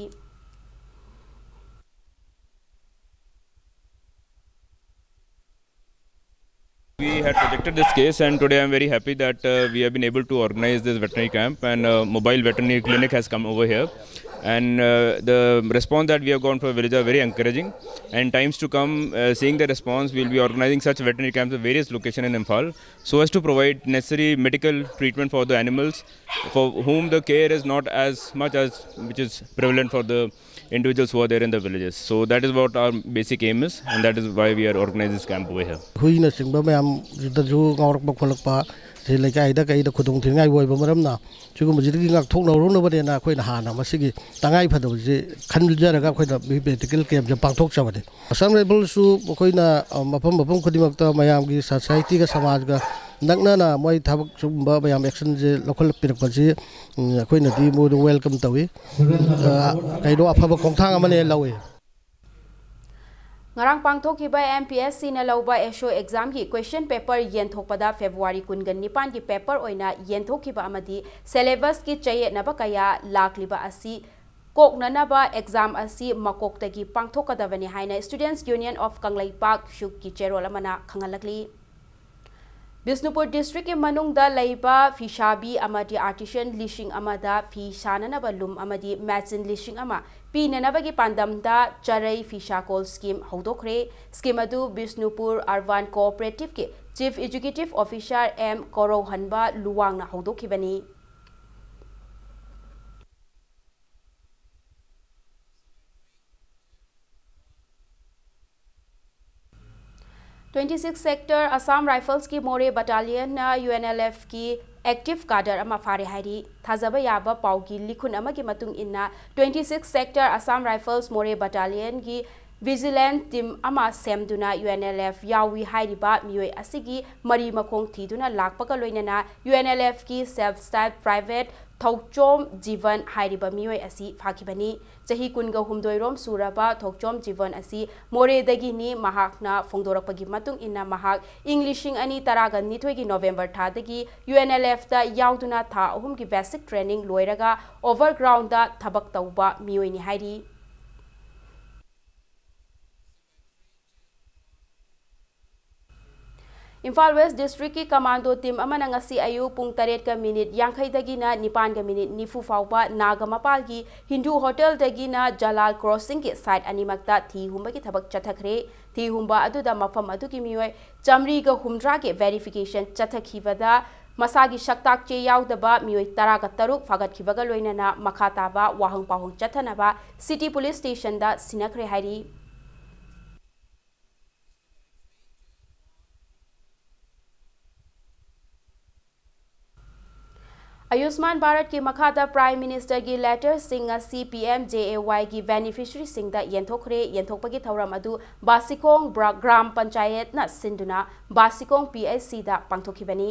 We had projected this case, and today I'm very happy that uh, we have been able to organize this veterinary camp, and uh, mobile veterinary clinic has come over here. And uh, the response that we have gotten from villagers are very encouraging. And times to come, uh, seeing the response, we'll be organizing such veterinary camps at various locations in Imphal, so as to provide necessary medical treatment for the animals, for whom the care is not as much as which is prevalent for the individuals who are there in the villages. So that is what our basic aim is, and that is why we are organizing this camp over here. ꯍꯨꯏꯅꯆꯤꯡꯕ ꯃꯌꯥꯝꯁꯤꯗꯁꯨ ꯉꯥꯎꯔꯛꯄ ꯈꯣꯠꯂꯛꯄ ꯁꯤ ꯂꯩꯀꯥꯏꯗ ꯀꯩꯗ ꯈꯨꯗꯣꯡ ꯊꯤꯅꯤꯡꯉꯥꯏ ꯑꯣꯏꯕ ꯃꯔꯝꯅ ꯁꯤꯒꯨꯝꯕꯁꯤꯗꯒꯤ ꯉꯥꯛꯊꯣꯛꯅꯍꯧꯅꯕꯅꯦꯅ ꯑꯩꯈꯣꯏꯅ ꯍꯥꯟꯅ ꯃꯁꯤꯒꯤ ꯇꯉꯥꯏ ꯐꯗꯕꯁꯤ ꯈꯟꯖꯔꯒ ꯑꯩꯈꯣꯏꯅ ꯃꯤ ꯃꯦꯗꯤꯀꯦꯜ ꯀꯦꯝꯞꯁꯦ ꯄꯥꯡꯊꯣꯛꯆꯕꯅꯤ꯫ ꯑꯁꯥꯝ ꯔꯥꯏꯐꯜꯁꯨ ꯑꯩꯈꯣꯏꯅ, ꯑ, ꯃꯐꯝ ꯃꯐꯝ ꯈꯨꯗꯤꯡꯃꯛꯇ ꯃꯌꯥꯝꯒꯤ ꯁꯣꯁꯥꯏꯇꯤꯒ ꯁꯃꯥꯖꯒ ꯅꯛꯅꯅ ꯃꯣꯏ ꯊꯕꯛ ꯁꯤꯒꯨꯝꯕ ꯃꯌꯥꯝ ꯑꯦꯛꯁꯟꯁꯦ ꯂꯧꯈꯠꯂꯛꯄꯤꯔꯛꯄꯁꯤ, ꯎꯝ, ꯑꯩꯈꯣꯏꯅꯗꯤ ꯃꯣꯏꯗ ꯋꯦꯜꯀꯝ ꯇꯧꯏ꯫ ꯑ, ꯀꯩꯅꯣ, ꯑꯐꯕ ꯈꯣꯡꯊꯥꯡ ꯑꯃꯅꯦ ꯂꯧꯏ꯫ ꯉꯔꯥꯡ ꯄꯥꯡꯊꯣꯛꯈꯤꯕ ꯑꯦꯝ ꯄꯤ ꯑꯦꯁ ꯁꯤꯅ ꯂꯧꯕ ꯑꯦꯁ ꯑꯣ ꯑꯦꯛꯖꯥꯝꯒꯤ ꯀ꯭ꯋꯦꯁꯟ ꯄꯦꯄꯔ ꯌꯦꯟꯊꯣꯛꯄꯗ ꯐꯦꯕ꯭ꯔꯨꯋꯥꯔꯤ ꯀꯨꯟꯒ ꯅꯤꯄꯥꯟꯒꯤ ꯄꯦꯄꯔ ꯑꯣꯏꯅ ꯌꯦꯟꯊꯣꯛꯈꯤꯕ ꯑꯃꯗꯤ ꯁꯦꯂꯦꯕꯁꯀꯤ ꯆꯌꯦꯠꯅꯕ ꯀꯌꯥ ꯂꯥꯛꯂꯤꯕ ꯑꯁꯤ ꯀꯣꯛꯅꯅꯕ ꯑꯦꯛꯖꯥꯝ ꯑꯁꯤ ꯃꯀꯣꯛꯇꯒꯤ ꯄꯥꯡꯊꯣꯛꯀꯗꯕꯅꯤ ꯍꯥꯏꯅ Students' Union of ꯀꯪꯂꯩꯄꯥꯛ, ꯁꯨꯛꯀꯤ ꯆꯦꯔꯣꯜ ꯑꯃꯅ ꯈꯪꯍꯜꯂꯛꯂꯤ꯫ ꯕꯤꯁꯅꯨꯄꯨꯔ ꯗꯤꯁꯇ꯭ꯔꯤꯛꯀꯤ ꯃꯅꯨꯡꯗ ꯂꯩꯕ ꯐꯤꯁꯥꯕꯤ ꯑꯃꯗꯤ ꯑꯥꯔꯇꯤꯁꯟ ꯂꯤꯁꯤꯡ ꯑꯃꯗ ꯐꯤ ꯁꯥꯅꯅꯕ ꯂꯨꯝ ꯑꯃꯗꯤ ꯃꯦꯆꯤꯟ ꯂꯤꯁꯤꯡ ꯑꯃ ꯄꯤꯅꯅꯕꯒꯤ ꯄꯥꯟꯗꯝꯗ ꯆꯔꯩ ꯐꯤꯁꯥꯀꯣꯜ ꯁ꯭ꯀꯤꯝ ꯍꯧꯗꯣꯛꯈ꯭ꯔꯦ꯫ ꯁ꯭ꯀꯤꯝ ꯑꯗꯨ ꯕꯤꯁꯅꯨꯄꯨꯔ ꯑꯔꯕꯥꯟ ꯀꯣꯑꯣꯄꯔꯦꯇꯤꯚꯀꯤ ꯆꯤꯐ ꯑꯦꯛꯖꯤꯀ꯭ꯌꯨꯇꯤꯚ ꯑꯣꯐꯤꯁꯥꯔ ꯑꯦꯝ ꯀꯣꯔꯧꯍꯟꯕ ꯂꯨꯋꯥꯡꯅ ꯍꯧꯗꯣꯛꯈꯤꯕꯅꯤ꯫ Twenty six Sector Assam Riflesꯀꯤ ꯃꯣꯔꯦ ꯕꯠꯇꯥꯂꯤꯌꯟꯅ ꯌꯨ ꯑꯦꯟ ꯑꯦꯜ ꯑꯦꯐꯀꯤ ꯑꯦꯛꯇꯤꯚ ꯀꯥꯗꯔ ꯑꯃ ꯐꯥꯔꯦ ꯍꯥꯏꯔꯤ꯫ ꯊꯥꯖꯕ ꯌꯥꯕ ꯄꯥꯎꯒꯤ ꯂꯤꯈꯨꯟ ꯑꯃꯒꯤ ꯃꯇꯨꯡ ꯏꯟꯅ, Twenty six Sector Assam Rifles ꯃꯣꯔꯦ ꯕꯠꯇꯥꯂꯤꯌꯟꯒꯤ ꯚꯤꯖꯤꯂꯦꯟꯁ ꯇꯤꯝ ꯑꯃ ꯁꯦꯝꯗꯨꯅ ꯌꯨ ꯑꯦꯟ ꯑꯦꯜ ꯑꯦꯐ ꯌꯥꯎꯏ ꯍꯥꯏꯔꯤꯕ ꯃꯤꯑꯣꯏ ꯑꯁꯤꯒꯤ ꯃꯔꯤ ꯃꯈꯣꯡ ꯊꯤꯗꯨꯅ ꯂꯥꯛꯄꯒ ꯂꯣꯏꯅꯅ ꯌꯨ ꯑꯦꯟ ꯑꯦꯜ ꯑꯦꯐꯀꯤ ꯁꯦꯜꯐ ꯁ꯭ꯇꯥꯏꯜ ꯄ꯭ꯔꯥꯏꯚꯦꯠ ꯊꯧꯆꯣꯝ ꯖꯤꯕꯟ ꯍꯥꯏꯔꯤꯕ ꯃꯤꯑꯣꯏ ꯑꯁꯤ ꯐꯥꯈꯤꯕꯅꯤ꯫ ꯆꯍꯤ ꯀꯨꯟꯒ ꯍꯨꯝꯗꯣꯏ ꯔꯣꯝ ꯁꯨꯔꯕ ꯊꯣꯛꯆꯣꯝ ꯖꯤꯕꯟ ꯑꯁꯤ ꯃꯣꯔꯦꯗꯒꯤꯅꯤ꯫ ꯃꯍꯥꯛꯅ ꯐꯣꯡꯗꯣꯔꯛꯄꯒꯤ ꯃꯇꯨꯡ ꯏꯟꯅ, ꯃꯍꯥꯛ ꯏꯪ ꯂꯤꯁꯤꯡ ꯑꯅꯤ ꯇꯔꯥꯒ ꯅꯤꯊꯣꯏꯒꯤ ꯅꯣꯕꯦꯝꯕꯔ ꯊꯥꯗꯒꯤ ꯌꯨ ꯑꯦꯟ ꯑꯦꯜ ꯑꯦꯐꯇ ꯌꯥꯎꯗꯨꯅ ꯊꯥ ꯑꯍꯨꯝꯒꯤ ꯕꯦꯁꯤꯛ ꯇ꯭ꯔꯦꯅꯤꯡ ꯂꯣꯏꯔꯒ ꯑꯣꯚꯔꯒ꯭ꯔꯥꯎꯟꯗ ꯊꯕꯛ ꯇꯧꯕ ꯃꯤꯑꯣꯏꯅꯤ ꯍꯥꯏꯔꯤ꯫ ꯏꯝꯐꯥꯜ ꯋꯦꯁ ꯗꯤꯁꯇ꯭ꯔꯤꯛꯀꯤ ꯀꯃꯥꯟꯗꯣ ꯇꯤꯝ ꯑꯃꯅ ꯉꯁꯤ ꯑꯌꯨꯛ ꯄꯨꯡ ꯇꯔꯦꯠꯀ ꯃꯤꯅꯤꯠ ꯌꯥꯡꯈꯩꯗꯒꯤꯅ ꯅꯤꯄꯥꯟꯒ ꯃꯤꯅꯤꯠ ꯅꯤꯐꯨ ꯐꯥꯎꯕ ꯅꯥꯒꯃꯄꯥꯜꯒꯤ ꯍꯤꯟꯗꯨ ꯍꯣꯇꯦꯜꯗꯒꯤꯅ ꯖꯂꯥꯜ ꯀ꯭ꯔꯣꯁꯤꯡꯒꯤ ꯁꯥꯏꯠ ꯑꯅꯤꯃꯛꯇ ꯊꯤ ꯍꯨꯝꯕꯒꯤ ꯊꯕꯛ ꯆꯠꯊꯈ꯭ꯔꯦ꯫ ꯊꯤ ꯍꯨꯝꯕ ꯑꯗꯨꯗ ꯃꯐꯝ ꯑꯗꯨꯒꯤ ꯃꯤꯑꯣꯏ ꯆꯥꯃꯔꯤꯒ ꯍꯨꯝꯗ꯭ꯔꯥꯒꯤ ꯚꯦꯔꯤꯐꯤꯀꯦꯁꯟ ꯆꯠꯊꯈꯤꯕꯗ ꯃꯁꯥꯒꯤ ꯁꯛꯇꯥꯛ ꯆꯦ ꯌꯥꯎꯗꯕ ꯃꯤꯑꯣꯏ ꯇꯔꯥꯒ ꯇꯔꯨꯛ ꯐꯥꯒꯠꯈꯤꯕꯒ ꯂꯣꯏꯅꯅ ꯃꯈꯥ ꯇꯥꯕ ꯋꯥꯍꯪ ꯄꯥꯎꯍꯪ ꯆꯠꯊꯅꯕ ꯁꯤꯇꯤ ꯄꯨꯂꯤꯁ ꯁ꯭ꯇꯦꯁꯟꯗ ꯁꯤꯟꯅꯈ꯭ꯔꯦ ꯍꯥꯏꯔꯤ꯫ ꯑꯌꯨꯁꯃꯥꯟ ꯚꯥꯔꯠꯀꯤ ꯃꯈꯥꯗ ꯄ꯭ꯔꯥꯏꯝ ꯃꯤꯅꯤꯁꯇꯔꯒꯤ ꯂꯦꯇꯔꯁꯤꯡ ꯉꯁꯤ ꯄꯤ ꯑꯦꯝ ꯖꯦ ꯑꯦ ꯋꯥꯏꯒꯤ ꯕꯦꯅꯤꯐꯤꯁꯔꯤꯁꯤꯡꯗ ꯌꯦꯟꯊꯣꯛꯈ꯭ꯔꯦ꯫ ꯌꯦꯟꯊꯣꯛꯄꯒꯤ ꯊꯧꯔꯝ ꯑꯗꯨ ꯕꯥꯁꯤꯈꯣꯡ ꯕ꯭ꯔꯥ-, ꯒ꯭ꯔꯥꯝ ꯄꯟꯆꯥꯌꯠꯅ ꯁꯤꯟꯗꯨꯅ ꯕꯥꯁꯤꯈꯣꯡ ꯄꯤ ꯑꯩꯆ ꯁꯤꯗ ꯄꯥꯡꯊꯣꯛꯈꯤꯕꯅꯤ꯫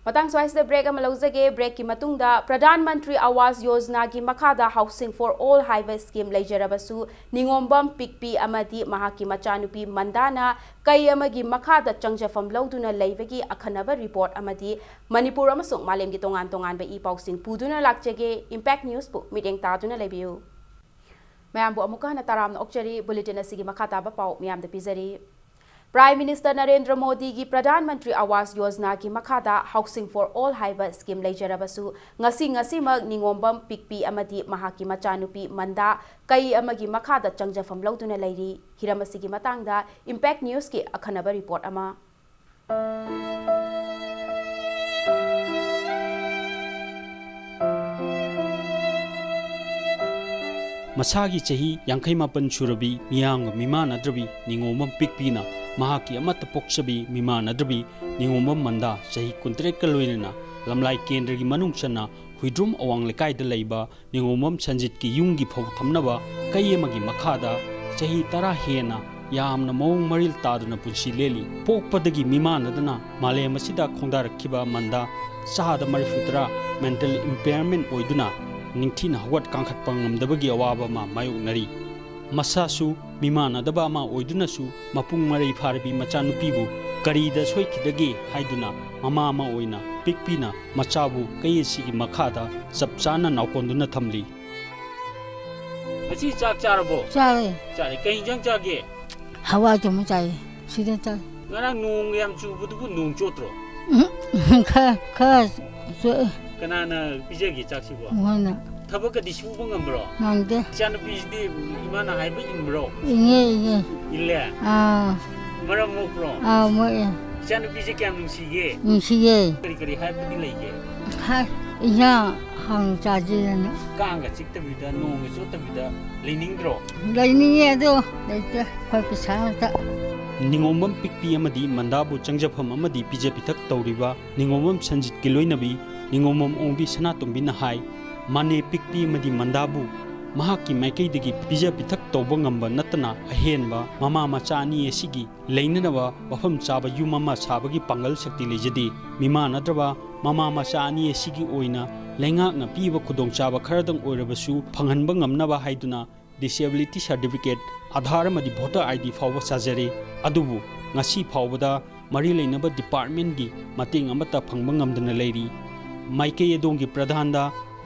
ꯃꯇꯥꯡ ꯁ꯭ꯋꯥꯏꯁꯤꯗ ꯕ꯭ꯔꯦꯛ ꯑꯃ ꯂꯧꯖꯒꯦ꯫ ꯕ꯭ꯔꯦꯛꯀꯤ ꯃꯇꯨꯡꯗ ꯄ꯭ꯔꯙꯥꯟ ꯃꯟꯇ꯭ꯔꯤ ꯑꯋꯥꯁ ꯌꯣꯖꯅꯥꯒꯤ ꯃꯈꯥꯗ ꯍꯥꯎꯁꯤꯡ ꯐꯣꯔ ꯑꯣꯜ ꯍꯥꯏꯕ ꯁ꯭ꯀꯤꯝ ꯂꯩꯖꯔꯕꯁꯨ, ꯅꯤꯉꯣꯝꯕꯝ ꯄꯤꯛꯄꯤ ꯑꯃꯗꯤ ꯃꯍꯥꯛꯀꯤ ꯃꯆꯥꯅꯨꯄꯤ ꯃꯟꯗꯥꯅ ꯀꯩ ꯑꯃꯒꯤ ꯃꯈꯥꯗ ꯆꯪꯖꯐꯝ ꯂꯧꯗꯨꯅ ꯂꯩꯕꯒꯤ ꯑꯈꯟꯅꯕ ꯔꯤꯄꯣꯔꯠ ꯑꯃꯗꯤ ꯃꯅꯤꯄꯨꯔ ꯑꯃꯁꯨꯡ ꯃꯥꯂꯦꯝꯒꯤ ꯇꯣꯉꯥꯟ ꯇꯣꯉꯥꯟꯕ ꯏ ꯄꯥꯎꯁꯤꯡ ꯄꯨꯗꯨꯅ ꯂꯥꯛꯆꯒꯦ꯫ ꯏꯝꯄꯦꯛ ꯅ꯭ꯌꯨꯁꯄꯨ ꯃꯤꯠꯌꯦꯡ ꯇꯥꯗꯨꯅ ꯂꯩꯕꯤꯌꯨ꯫ ꯃꯌꯥꯝꯕꯨ ꯑꯃꯨꯛꯀ ꯍꯟꯅ ꯇꯔꯥꯝꯅ ꯑꯣꯛꯆꯔꯤ꯫ ꯕꯨꯂꯦꯇꯤꯟ ꯑꯁꯤꯒꯤ ꯃꯈꯥ ꯇꯥꯕ ꯄꯥꯎ ꯃꯤꯌꯥꯝꯗ ꯄꯤꯖꯔꯤ꯫ ꯄ꯭ꯔꯥꯏꯝ ꯃꯤꯅꯤꯁꯇꯔ ꯅꯔꯦꯟꯗ꯭ꯔ ꯃꯣꯗꯤꯒꯤ ꯄ꯭ꯔꯙꯥꯟ ꯃꯟꯇ꯭ꯔꯤ ꯑꯋꯥꯁ ꯌꯣꯖꯅꯥꯒꯤ ꯃꯈꯥꯗ ꯍꯥꯎꯁꯤꯡ ꯐꯣꯔ ꯑꯣꯜ ꯍꯥꯏꯕ ꯁ꯭ꯀꯤꯝ ꯂꯩꯖꯔꯕꯁꯨ, ꯉꯁꯤ ꯉꯁꯤꯃꯛ ꯅꯤꯉꯣꯝꯕꯝ ꯄꯤꯛꯄꯤ ꯑꯃꯗꯤ ꯃꯍꯥꯛꯀꯤ ꯃꯆꯥꯅꯨꯄꯤ ꯃꯟꯗꯥ ꯀꯩ ꯑꯃꯒꯤ ꯃꯈꯥꯗ ꯆꯪꯖꯐꯝ ꯂꯧꯗꯨꯅ ꯂꯩꯔꯤ꯫ ꯍꯤꯔꯝ ꯑꯁꯤꯒꯤ ꯃꯇꯥꯡꯗ ꯏꯝꯄꯦꯛ ꯅ꯭ꯌꯨꯁꯀꯤ ꯑꯈꯟꯅꯕ ꯔꯤꯄꯣꯔꯠ ꯑꯃ꯫ ꯃꯁꯥꯒꯤ ꯆꯍꯤ ꯌꯥꯡꯈꯩ ꯃꯥꯄꯟ ꯁꯨꯔꯕꯤ, ꯃꯤꯌꯥꯝꯒ ꯃꯤꯃꯥꯟꯅꯗ꯭ꯔꯕꯤ ꯅꯤꯉꯣꯝꯕꯝ ꯄꯤꯛꯄꯤꯅ ꯃꯍꯥꯛꯀꯤ ꯑꯃꯠꯇ ꯄꯣꯛꯆꯕꯤ ꯃꯤꯃꯥꯟꯅꯗ꯭ꯔꯕꯤ ꯅꯤꯉꯣꯝꯕꯝ ꯃꯟꯗꯥ, ꯆꯍꯤ ꯀꯨꯟꯇꯔꯦꯠꯀ ꯂꯣꯏꯅꯅ ꯂꯝꯂꯥꯏ ꯀꯦꯟꯗ꯭ꯔꯒꯤ ꯃꯅꯨꯡ ꯆꯟꯅ ꯍꯨꯏꯗ꯭ꯔꯣꯝ ꯑꯋꯥꯡ ꯂꯩꯀꯥꯏꯗ ꯂꯩꯕ ꯅꯤꯉꯣꯝꯕꯝ ꯁꯟꯖꯤꯠꯀꯤ ꯌꯨꯝꯒꯤ ꯐꯧ ꯊꯝꯅꯕ ꯀꯩ ꯑꯃꯒꯤ ꯃꯈꯥꯗ ꯆꯍꯤ ꯇꯔꯥ ꯍꯦꯟꯅ ꯌꯥꯝꯅ ꯃꯑꯣꯡ ꯃꯔꯤꯜ ꯇꯥꯗꯅ ꯄꯨꯟꯁꯤ ꯂꯦꯜꯂꯤ꯫ ꯄꯣꯛꯄꯗꯒꯤ ꯃꯤꯃꯥꯟꯅꯗꯅ ꯃꯥꯂꯦꯝ ꯑꯁꯤꯗ ꯈꯣꯡꯗꯥꯔꯛꯈꯤꯕ ꯃꯟꯗꯥ, ꯆꯥꯗ ꯃꯔꯤꯐꯨꯇꯔꯥ mental impairment ꯑꯣꯏꯗꯨꯅ ꯅꯤꯡꯊꯤꯅ ꯍꯧꯒꯠ ꯀꯥꯡꯈꯠꯄ ꯉꯝꯗꯕꯒꯤ ꯑꯋꯥꯕ ꯑꯃ ꯃꯥꯌꯣꯛꯅꯔꯤ꯫ ꯃꯁꯥꯁꯨ ꯃꯤꯃꯥꯟꯅꯗꯕ ꯑꯃ ꯑꯣꯏꯗꯨꯅꯁꯨ ꯃꯄꯨꯡ ꯃꯔꯩ ꯐꯥꯔꯕꯤ ꯃꯆꯥꯅꯨꯄꯤꯕꯨ ꯀꯔꯤꯗ ꯁꯣꯏꯈꯤꯗꯒꯦ ꯍꯥꯏꯗꯨꯅ ꯃꯃꯥ ꯑꯃ ꯑꯣꯏꯅ ꯄꯤꯛꯄꯤꯅ ꯃꯆꯥꯕꯨ ꯀꯩ ꯑꯁꯤꯒꯤ ꯃꯈꯥꯗ ꯆꯞ ꯆꯥꯅ ꯅꯥꯎꯀꯣꯟꯗꯨꯅ ꯊꯝꯂꯤ꯫ ꯉꯁꯤ ꯆꯥꯛ ꯆꯥꯔꯕꯣ? ꯆꯥꯔꯦ꯫ ꯆꯥꯔꯦ꯫ ꯀꯩ ꯏꯟꯖꯥꯡ ꯆꯥꯒꯦ? ꯍꯋꯥꯏ ꯊꯣꯡꯕ ꯆꯥꯏꯌꯦ꯫ ꯁꯤꯗ ꯆꯥꯏ꯫ ꯉꯔꯥꯡ ꯅꯣꯡ ꯌꯥꯝ ꯆꯨꯕꯗꯨꯕꯨ ꯅꯣꯡ ꯆꯣꯠꯇ꯭ꯔꯣ? ꯎꯝ, ꯈꯔ, ꯈꯔ ꯆꯣꯠꯂꯦ꯫ ꯀꯅꯥꯅ ꯄꯤꯖꯒꯦ ꯆꯥꯛꯁꯤꯕꯣ? ꯃꯣꯏꯅ꯫ ꯊꯕꯛꯀꯗꯤ ꯁꯨꯕ ꯉꯝꯕ꯭ꯔꯣ? ꯉꯝꯗꯦ꯫ ꯏꯆꯥꯅꯨꯄꯤꯁꯤꯗꯤ ꯏꯃꯥꯅ ꯍꯥꯏꯕ ꯏꯟꯕ꯭ꯔꯣ? ꯏꯟꯉꯦ, ꯏꯟꯉꯦ꯫ ꯏꯜꯂꯦ? ꯑꯥ꯫ ꯃꯔꯝ ꯃꯣꯛꯄ꯭ꯔꯣ? ꯑꯥ, ꯃꯣꯛꯑꯦ꯫ ꯏꯆꯥꯅꯨꯄꯤꯁꯦ ꯀꯌꯥꯝ ꯅꯨꯡꯁꯤꯒꯦ? ꯅꯨꯡꯁꯤꯌꯦ꯫ ꯀꯔꯤ ꯀꯔꯤ ꯍꯥꯏꯕꯗꯤ ꯂꯩꯒꯦ? ꯍꯥꯏ, ꯏꯟꯖꯥꯡ ꯍꯥꯡ ꯆꯥꯁꯦꯅ꯫ ꯀꯥꯡꯒ ꯆꯤꯛꯇꯕꯤꯗ, ꯅꯣꯡꯒ ꯆꯣꯠꯇꯕꯤꯗ ꯂꯩꯅꯤꯡꯗ꯭ꯔꯣ? ꯂꯩꯅꯤꯡꯉꯦ, ꯑꯗꯣ ꯂꯩꯇꯦ, ꯑꯩꯈꯣꯏ ꯄꯩꯁꯥ ꯉꯥꯛꯇ꯫ ꯅꯤꯉꯣꯝꯕꯝ ꯄꯤꯛꯄꯤ ꯑꯃꯗꯤ ꯃꯟꯗꯥꯕꯨ ꯆꯪꯖꯐꯝ ꯑꯃꯗꯤ ꯄꯤꯖ ꯄꯤꯊꯛ ꯇꯧꯔꯤꯕ ꯅꯤꯉꯣꯝꯕꯝ ꯁꯟꯖꯤꯠꯀꯤ ꯂꯣꯏꯅꯕꯤ ꯅꯤꯉꯣꯝꯕꯝ ꯑꯣꯡꯕꯤ ꯁꯅꯥꯇꯣꯝꯕꯤꯅ ꯍꯥꯏ, ꯃꯥꯅꯦ ꯄꯤꯛꯄꯤ ꯑꯃꯗꯤ ꯃꯟꯗꯥꯕꯨ ꯃꯍꯥꯛꯀꯤ ꯃꯥꯏꯀꯩꯗꯒꯤ ꯄꯤꯖ ꯄꯤꯊꯛ ꯇꯧꯕ ꯉꯝꯕ ꯅꯠꯇꯅ ꯑꯍꯦꯟꯕ ꯃꯃꯥ ꯃꯆꯥ ꯑꯅꯤ ꯑꯁꯤꯒꯤ ꯂꯩꯅꯅꯕ ꯃꯐꯝ ꯆꯥꯕ ꯌꯨꯝ ꯑꯃ ꯁꯥꯕꯒꯤ ꯄꯥꯡꯒꯜ ꯁꯛꯇꯤ ꯂꯩꯖꯗꯦ꯫ ꯃꯤꯃꯥꯟꯅꯗ꯭ꯔꯕ ꯃꯃꯥ ꯃꯆꯥ ꯑꯅꯤ ꯑꯁꯤꯒꯤ ꯑꯣꯏꯅ ꯂꯩꯉꯥꯛꯅ ꯄꯤꯕ ꯈꯨꯗꯣꯡꯆꯥꯕ ꯈꯔꯗꯪ ꯑꯣꯏꯔꯕꯁꯨ ꯐꯪꯍꯟꯕ ꯉꯝꯅꯕ ꯍꯥꯏꯗꯨꯅ disability certificate, ꯑꯥꯙꯥꯔ ꯑꯃꯗꯤ voter ID ꯐꯥꯎꯕ ꯆꯥꯖꯔꯦ꯫ ꯑꯗꯨꯕꯨ ꯉꯁꯤ ꯐꯥꯎꯕꯗ ꯃꯔꯤ ꯂꯩꯅꯕ departmentꯀꯤ ꯃꯇꯦꯡ ꯑꯃꯠꯇ ꯐꯪꯕ ꯉꯝꯗꯅ ꯂꯩꯔꯤ꯫ ꯃꯥꯏꯀꯩ ꯑꯗꯣꯝꯒꯤ ꯄ꯭ꯔꯙꯥꯟꯗ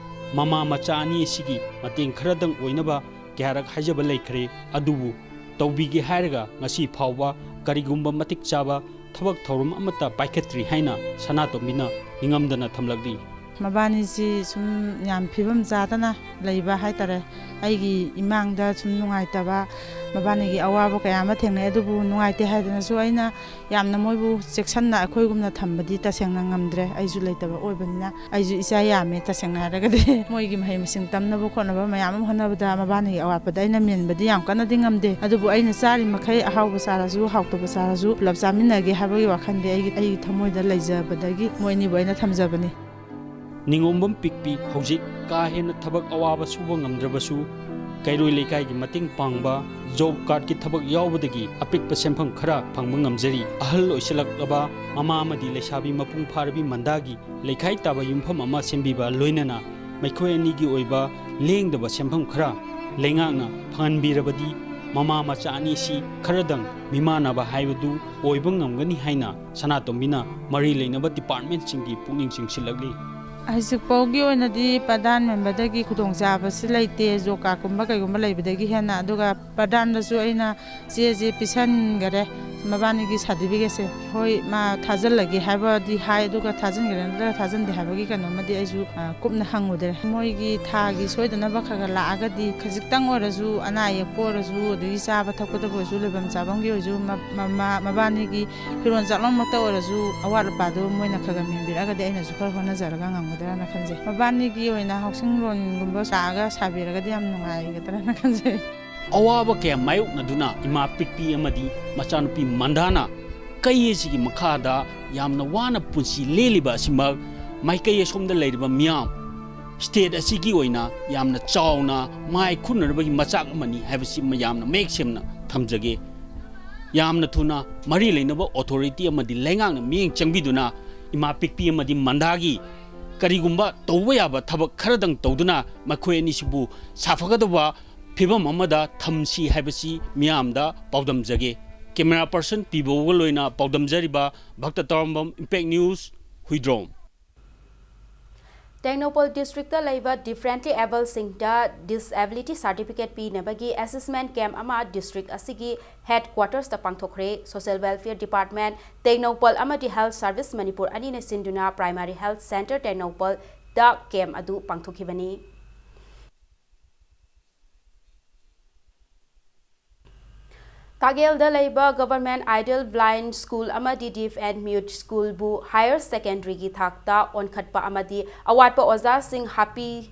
ꯃꯃꯥ ꯃꯆꯥ ꯑꯅꯤ ꯑꯁꯤꯒꯤ ꯃꯇꯦꯡ ꯈꯔꯗꯪ ꯑꯣꯏꯅꯕ ꯀꯌꯥꯔꯛ ꯍꯥꯏꯖꯕ ꯂꯩꯈ꯭ꯔꯦ, ꯑꯗꯨꯕꯨ ꯇꯧꯕꯤꯒꯦ ꯍꯥꯏꯔꯒ ꯉꯁꯤ ꯐꯥꯎꯕ ꯀꯔꯤꯒꯨꯝꯕ ꯃꯇꯤꯛ ꯆꯥꯕ ꯊꯕꯛ ꯊꯧꯔꯝ ꯑꯃꯠꯇ ꯄꯥꯏꯈꯠꯇ꯭ꯔꯤ ꯍꯥꯏꯅ ꯁꯅꯥꯇꯣꯝꯕꯤꯅ ꯅꯤꯡꯉꯝꯗꯅ ꯊꯝꯂꯛꯂꯤ꯫ ꯃꯕꯥꯅꯤꯁꯤ ꯁꯨꯝ ꯌꯥꯝ ꯐꯤꯕꯝ ꯆꯥꯗꯅ ꯂꯩꯕ ꯍꯥꯏꯇꯥꯔꯦ꯫ ꯑꯩꯒꯤ ꯏꯃꯥꯡꯗ ꯁꯨꯝ ꯅꯨꯡꯉꯥꯏꯇꯕ, ꯃꯕꯥꯅꯤꯒꯤ ꯑꯋꯥꯕ ꯀꯌꯥ ꯑꯃ ꯊꯦꯡꯅꯩ꯫ ꯑꯗꯨꯕꯨ ꯅꯨꯡꯉꯥꯏꯇꯦ ꯍꯥꯏꯗꯅꯁꯨ ꯑꯩꯅ ꯌꯥꯝꯅ ꯃꯣꯏꯕꯨ ꯆꯦꯛꯁꯟꯅ ꯑꯩꯈꯣꯏꯒꯨꯝꯅ ꯊꯝꯕꯗꯤ ꯇꯁꯦꯡꯅ ꯉꯝꯗ꯭ꯔꯦ꯫ ꯑꯩꯁꯨ ꯂꯩꯇꯕ ꯑꯣꯏꯕꯅꯤꯅ꯫ ꯑꯩꯁꯨ ꯏꯆꯥ ꯌꯥꯝꯃꯦ, ꯇꯁꯦꯡꯅ ꯍꯥꯏꯔꯒꯗꯤ꯫ ꯃꯣꯏꯒꯤ ꯃꯍꯩ ꯃꯁꯤꯡ ꯇꯝꯅꯕ ꯈꯣꯠꯅꯕ ꯃꯌꯥꯝ ꯑꯃ ꯍꯣꯠꯅꯕꯗ ꯃꯕꯥꯅꯤꯒꯤ ꯑꯋꯥꯠꯄꯗ ꯑꯩꯅ ꯃꯦꯟꯕꯗꯤ ꯌꯥꯝ ꯀꯟꯅꯗꯤ ꯉꯝꯗꯦ꯫ ꯑꯗꯨꯕꯨ ꯑꯩꯅ ꯆꯥꯔꯤ ꯃꯈꯩ, ꯑꯍꯥꯎꯕ ꯆꯥꯔꯁꯨ, ꯍꯥꯎꯇꯕ ꯆꯥꯔꯁꯨ, ꯄꯨꯂꯞ ꯆꯥꯃꯤꯟꯅꯒꯦ ꯍꯥꯏꯕꯒꯤ ꯋꯥꯈꯜꯗꯤ ꯑꯩꯒꯤ, ꯑꯩꯒꯤ ꯊꯃꯣꯏꯗ ꯂꯩꯖꯕꯗꯒꯤ ꯃꯣꯏ ꯑꯅꯤꯕꯨ ꯑꯩꯅ ꯊꯝꯖꯕꯅꯤ꯫ ꯅꯤꯉꯣꯝꯕꯝ ꯄꯤꯛꯄꯤ ꯍꯧꯖꯤꯛ ꯀꯥ ꯍꯦꯟꯅ ꯊꯕꯛ ꯑꯋꯥꯕ ꯁꯨꯕ ꯉꯝꯗ꯭ꯔꯕꯁꯨ, ꯀꯩꯔꯣꯏ ꯂꯩꯀꯥꯏꯒꯤ ꯃꯇꯦꯡ ꯄꯥꯡꯕ, job cardꯀꯤ ꯊꯕꯛ ꯌꯥꯎꯕꯗꯒꯤ ꯑꯄꯤꯛꯄ ꯁꯦꯟꯐꯝ ꯈꯔ ꯐꯪꯕ ꯉꯝꯖꯔꯤ꯫ ꯑꯍꯜ ꯑꯣꯏꯁꯤꯜꯂꯛꯂꯕ ꯃꯃꯥ ꯑꯃꯗꯤ ꯂꯩꯁꯥꯕꯤ ꯃꯄꯨꯡ ꯐꯥꯔꯕꯤ ꯃꯟꯗꯥꯒꯤ ꯂꯩꯈꯥꯏ ꯇꯥꯕ ꯌꯨꯝꯐꯝ ꯑꯃ ꯁꯦꯝꯕꯤꯕ, ꯂꯣꯏꯅꯅ ꯃꯈꯣꯏ ꯑꯅꯤꯒꯤ ꯑꯣꯏꯕ ꯂꯦꯡꯗꯕ ꯁꯦꯟꯐꯝ ꯈꯔ ꯂꯩꯉꯥꯛꯅ ꯐꯪꯍꯟꯕꯤꯔꯕꯗꯤ, ꯃꯃꯥ ꯃꯆꯥ ꯑꯅꯤꯁꯤ ꯈꯔꯗꯪ ꯃꯤꯃꯥꯟꯅꯕ ꯍꯥꯏꯕꯗꯨ ꯑꯣꯏꯕ ꯉꯝꯒꯅꯤ ꯍꯥꯏꯅ ꯁꯅꯥꯇꯣꯝꯕꯤꯅ ꯃꯔꯤ ꯂꯩꯅꯕ departmentꯁꯤꯡꯒꯤ ꯄꯨꯛꯅꯤꯡ ꯆꯤꯡꯁꯤꯜꯂꯛꯂꯤ꯫ ꯍꯧꯖꯤꯛꯐꯥꯎꯒꯤ ꯑꯣꯏꯅꯗꯤ ꯄ꯭ꯔꯙꯥꯟ ꯃꯦꯝꯕꯔꯗꯒꯤ ꯈꯨꯗꯣꯡꯆꯥꯕꯁꯤ ꯂꯩꯇꯦ, job cardꯀꯨꯝꯕ ꯀꯩꯒꯨꯝꯕ ꯂꯩꯕꯗꯒꯤ ꯍꯦꯟꯅ꯫ ꯑꯗꯨꯒ ꯄ꯭ꯔꯙꯥꯟꯗꯁꯨ ꯑꯩꯅ ꯆꯦꯁꯦ ꯄꯤꯁꯟꯈꯔꯦ, ꯃꯕꯥꯅꯤꯒꯤ ꯁꯥꯔꯇꯤꯐꯤꯀꯦꯠꯁꯦ, ꯍꯣꯏ, ꯃꯥ ꯊꯥꯖꯤꯜꯂꯒꯦ ꯍꯥꯏꯕꯗꯤ ꯍꯥꯏ, ꯑꯗꯨꯒ ꯊꯥꯖꯤꯟꯒꯦꯔꯥ ꯅꯠꯇ꯭ꯔꯒ ꯊꯥꯖꯤꯟꯗꯦ ꯍꯥꯏꯕꯒꯤ ꯀꯩꯅꯣꯃꯗꯤ ꯑꯩꯁꯨ, ꯑ, ꯀꯨꯞꯅ ꯍꯪꯉꯨꯗ꯭ꯔꯦ꯫ ꯃꯣꯏꯒꯤ ꯊꯥꯒꯤ ꯁꯣꯏꯗꯅꯕ ꯈꯔ ꯈꯔ ꯂꯥꯛꯑꯒꯗꯤ, ꯈꯖꯤꯛꯇꯪ ꯑꯣꯏꯔꯁꯨ, ꯑꯅꯥ ꯑꯌꯦꯛꯄ ꯑꯣꯏꯔꯁꯨ, ꯑꯗꯒꯤ ꯆꯥꯕ ꯊꯛꯄꯗꯕꯨ ꯑꯣꯏꯔꯁꯨ, ꯂꯩꯐꯝ ꯆꯥꯐꯝꯒꯤ ꯑꯣꯏꯔꯁꯨ, ꯃ-, ꯃ-, ꯃ-, ꯃꯕꯥꯅꯤꯒꯤ ꯐꯤꯔꯣꯜ ꯆꯥꯛꯂꯣꯟꯃꯛꯇ ꯑꯣꯏꯔꯁꯨ, ꯑꯋꯥꯠ ꯑꯄꯥꯗꯣ ꯃꯣꯏꯅ ꯈꯔ ꯈꯔ ꯃꯦꯟꯕꯤꯔꯛꯑꯒꯗꯤ ꯑꯩꯅꯁꯨ ꯈꯔ ꯍꯣꯠꯅꯖꯔꯒ ꯉꯝꯒꯗ꯭ꯔꯥꯅ ꯈꯟꯖꯩ꯫ ꯃꯕꯥꯅꯤꯒꯤ ꯑꯣꯏꯅ ꯍꯥꯎꯁꯤꯡ ꯂꯣꯟꯒꯨꯝꯕ ꯂꯥꯛꯑꯒ ꯁꯥꯕꯤꯔꯒꯗꯤ ꯌꯥꯝ ꯅꯨꯡꯉꯥꯏꯒꯗ꯭ꯔꯥꯅ ꯈꯟꯖꯩ꯫ ꯑꯋꯥꯕ ꯀꯌꯥ ꯃꯥꯌꯣꯛꯅꯗꯨꯅ ꯏꯃꯥ ꯄꯤꯛꯄꯤ ꯑꯃꯗꯤ ꯃꯆꯥꯅꯨꯄꯤ ꯃꯟꯗꯥꯅ ꯀꯩ ꯑꯁꯤꯒꯤ ꯃꯈꯥꯗ ꯌꯥꯝꯅ ꯋꯥꯅ ꯄꯨꯟꯁꯤ ꯂꯦꯜꯂꯤꯕ ꯑꯁꯤꯃꯛ ꯃꯥꯏꯀꯩ ꯑꯁꯣꯝꯗ ꯂꯩꯔꯤꯕ ꯃꯤꯌꯥꯝ, ꯁ꯭ꯇꯦꯠ ꯑꯁꯤꯒꯤ ꯑꯣꯏꯅ ꯌꯥꯝꯅ ꯆꯥꯎꯅ ꯃꯥꯏ ꯈꯨꯅꯅꯕꯒꯤ ꯃꯆꯥꯛ ꯑꯃꯅꯤ ꯍꯥꯏꯕꯁꯤ ꯃꯌꯥꯝꯅ ꯃꯌꯦꯛ ꯁꯦꯡꯅ ꯊꯝꯖꯒꯦ꯫ ꯌꯥꯝꯅ ꯊꯨꯅ ꯃꯔꯤ ꯂꯩꯅꯕ ꯑꯣꯊꯣꯔꯤꯇꯤ ꯑꯃꯗꯤ ꯂꯩꯉꯥꯛꯅ ꯃꯤꯠꯌꯦꯡ ꯆꯪꯕꯤꯗꯨꯅ ꯏꯃꯥ ꯄꯤꯛꯄꯤ ꯑꯃꯗꯤ ꯃꯟꯗꯥꯒꯤ ꯀꯔꯤꯒꯨꯝꯕ ꯇꯧꯕ ꯌꯥꯕ ꯊꯕꯛ ꯈꯔꯗꯪ ꯇꯧꯗꯨꯅ ꯃꯈꯣꯏ ꯑꯅꯤꯁꯤꯕꯨ ꯁꯥꯐꯒꯗꯕ ꯐꯤꯕꯝ ꯑꯃꯗ ꯊꯝꯁꯤ ꯍꯥꯏꯕꯁꯤ ꯃꯤꯌꯥꯝꯗ ꯄꯥꯎꯗꯝꯖꯒꯦ꯫ ꯀꯦꯃꯦꯔꯥ ꯄꯔꯁꯟ ꯄꯤꯕꯧꯒ ꯂꯣꯏꯅ ꯄꯥꯎꯗꯝꯖꯔꯤꯕ ꯚꯛꯇ ꯇꯔꯥꯝꯕꯝ, ꯏꯝꯄꯦꯛ ꯅ꯭ꯌꯨꯁ, ꯍꯨꯏꯗ꯭ꯔꯣꯝ꯫ ꯇꯦꯡꯅꯧꯄꯜ ꯗꯤꯁꯇ꯭ꯔꯤꯛꯇ ꯂꯩꯕ ꯗꯤꯐ꯭ꯔꯦꯟꯠꯂꯤ ꯑꯦꯕꯜꯁꯤꯡꯗ ꯗꯤꯁꯑꯦꯕꯤꯂꯤꯇꯤ ꯁꯥꯔꯇꯤꯐꯤꯀꯦꯠ ꯄꯤꯅꯕꯒꯤ ꯑꯦꯁꯦꯁꯃꯦꯟꯠ ꯀꯦꯝꯞ ꯑꯃ ꯗꯤꯁꯇ꯭ꯔꯤꯛ ꯑꯁꯤꯒꯤ ꯍꯦꯗꯀ꯭ꯋꯥꯇꯔꯁꯇ ꯄꯥꯡꯊꯣꯛꯈ꯭ꯔꯦ꯫ ꯁꯣꯁꯤꯌꯦꯜ ꯋꯦꯜꯐꯤꯌꯔ ꯗꯤꯄꯥꯔꯠꯃꯦꯟꯠ, ꯇꯦꯡꯅꯧꯄꯜ ꯑꯃꯗꯤ ꯍꯦꯜꯊ ꯁꯔꯚꯤꯁ ꯃꯅꯤꯄꯨꯔ ꯑꯅꯤꯅ ꯁꯤꯟꯗꯨꯅ ꯄ꯭ꯔꯥꯏꯃꯥꯔꯤ ꯍꯦꯜꯊ ꯁꯦꯟꯇꯔ ꯇꯦꯡꯅꯧꯄꯜꯗ ꯀꯦꯝꯞ ꯑꯗꯨ ꯄꯥꯡꯊꯣꯛꯈꯤꯕꯅꯤ꯫ ꯇꯥꯛꯌꯦꯜꯗ ꯂꯩꯕ ꯒꯚꯔꯟꯃꯦꯟꯠ ꯑꯥꯏꯗꯜ ꯕ꯭ꯂꯥꯏꯟꯗ ꯁ꯭ꯀꯨꯜ ꯑꯃꯗꯤ ꯗꯤꯐ ꯑꯦꯟꯗ ꯃ꯭ꯌꯨꯠ ꯁ꯭ꯀꯨꯜꯕꯨ ꯍꯥꯌꯔ ꯁꯦꯀꯦꯟꯗꯔꯤꯒꯤ ꯊꯥꯛꯇ ꯑꯣꯟꯈꯠꯄ ꯑꯃꯗꯤ ꯑꯋꯥꯠꯄ ꯑꯣꯖꯥꯁꯤꯡ ꯍꯥꯞꯄꯤꯗꯕ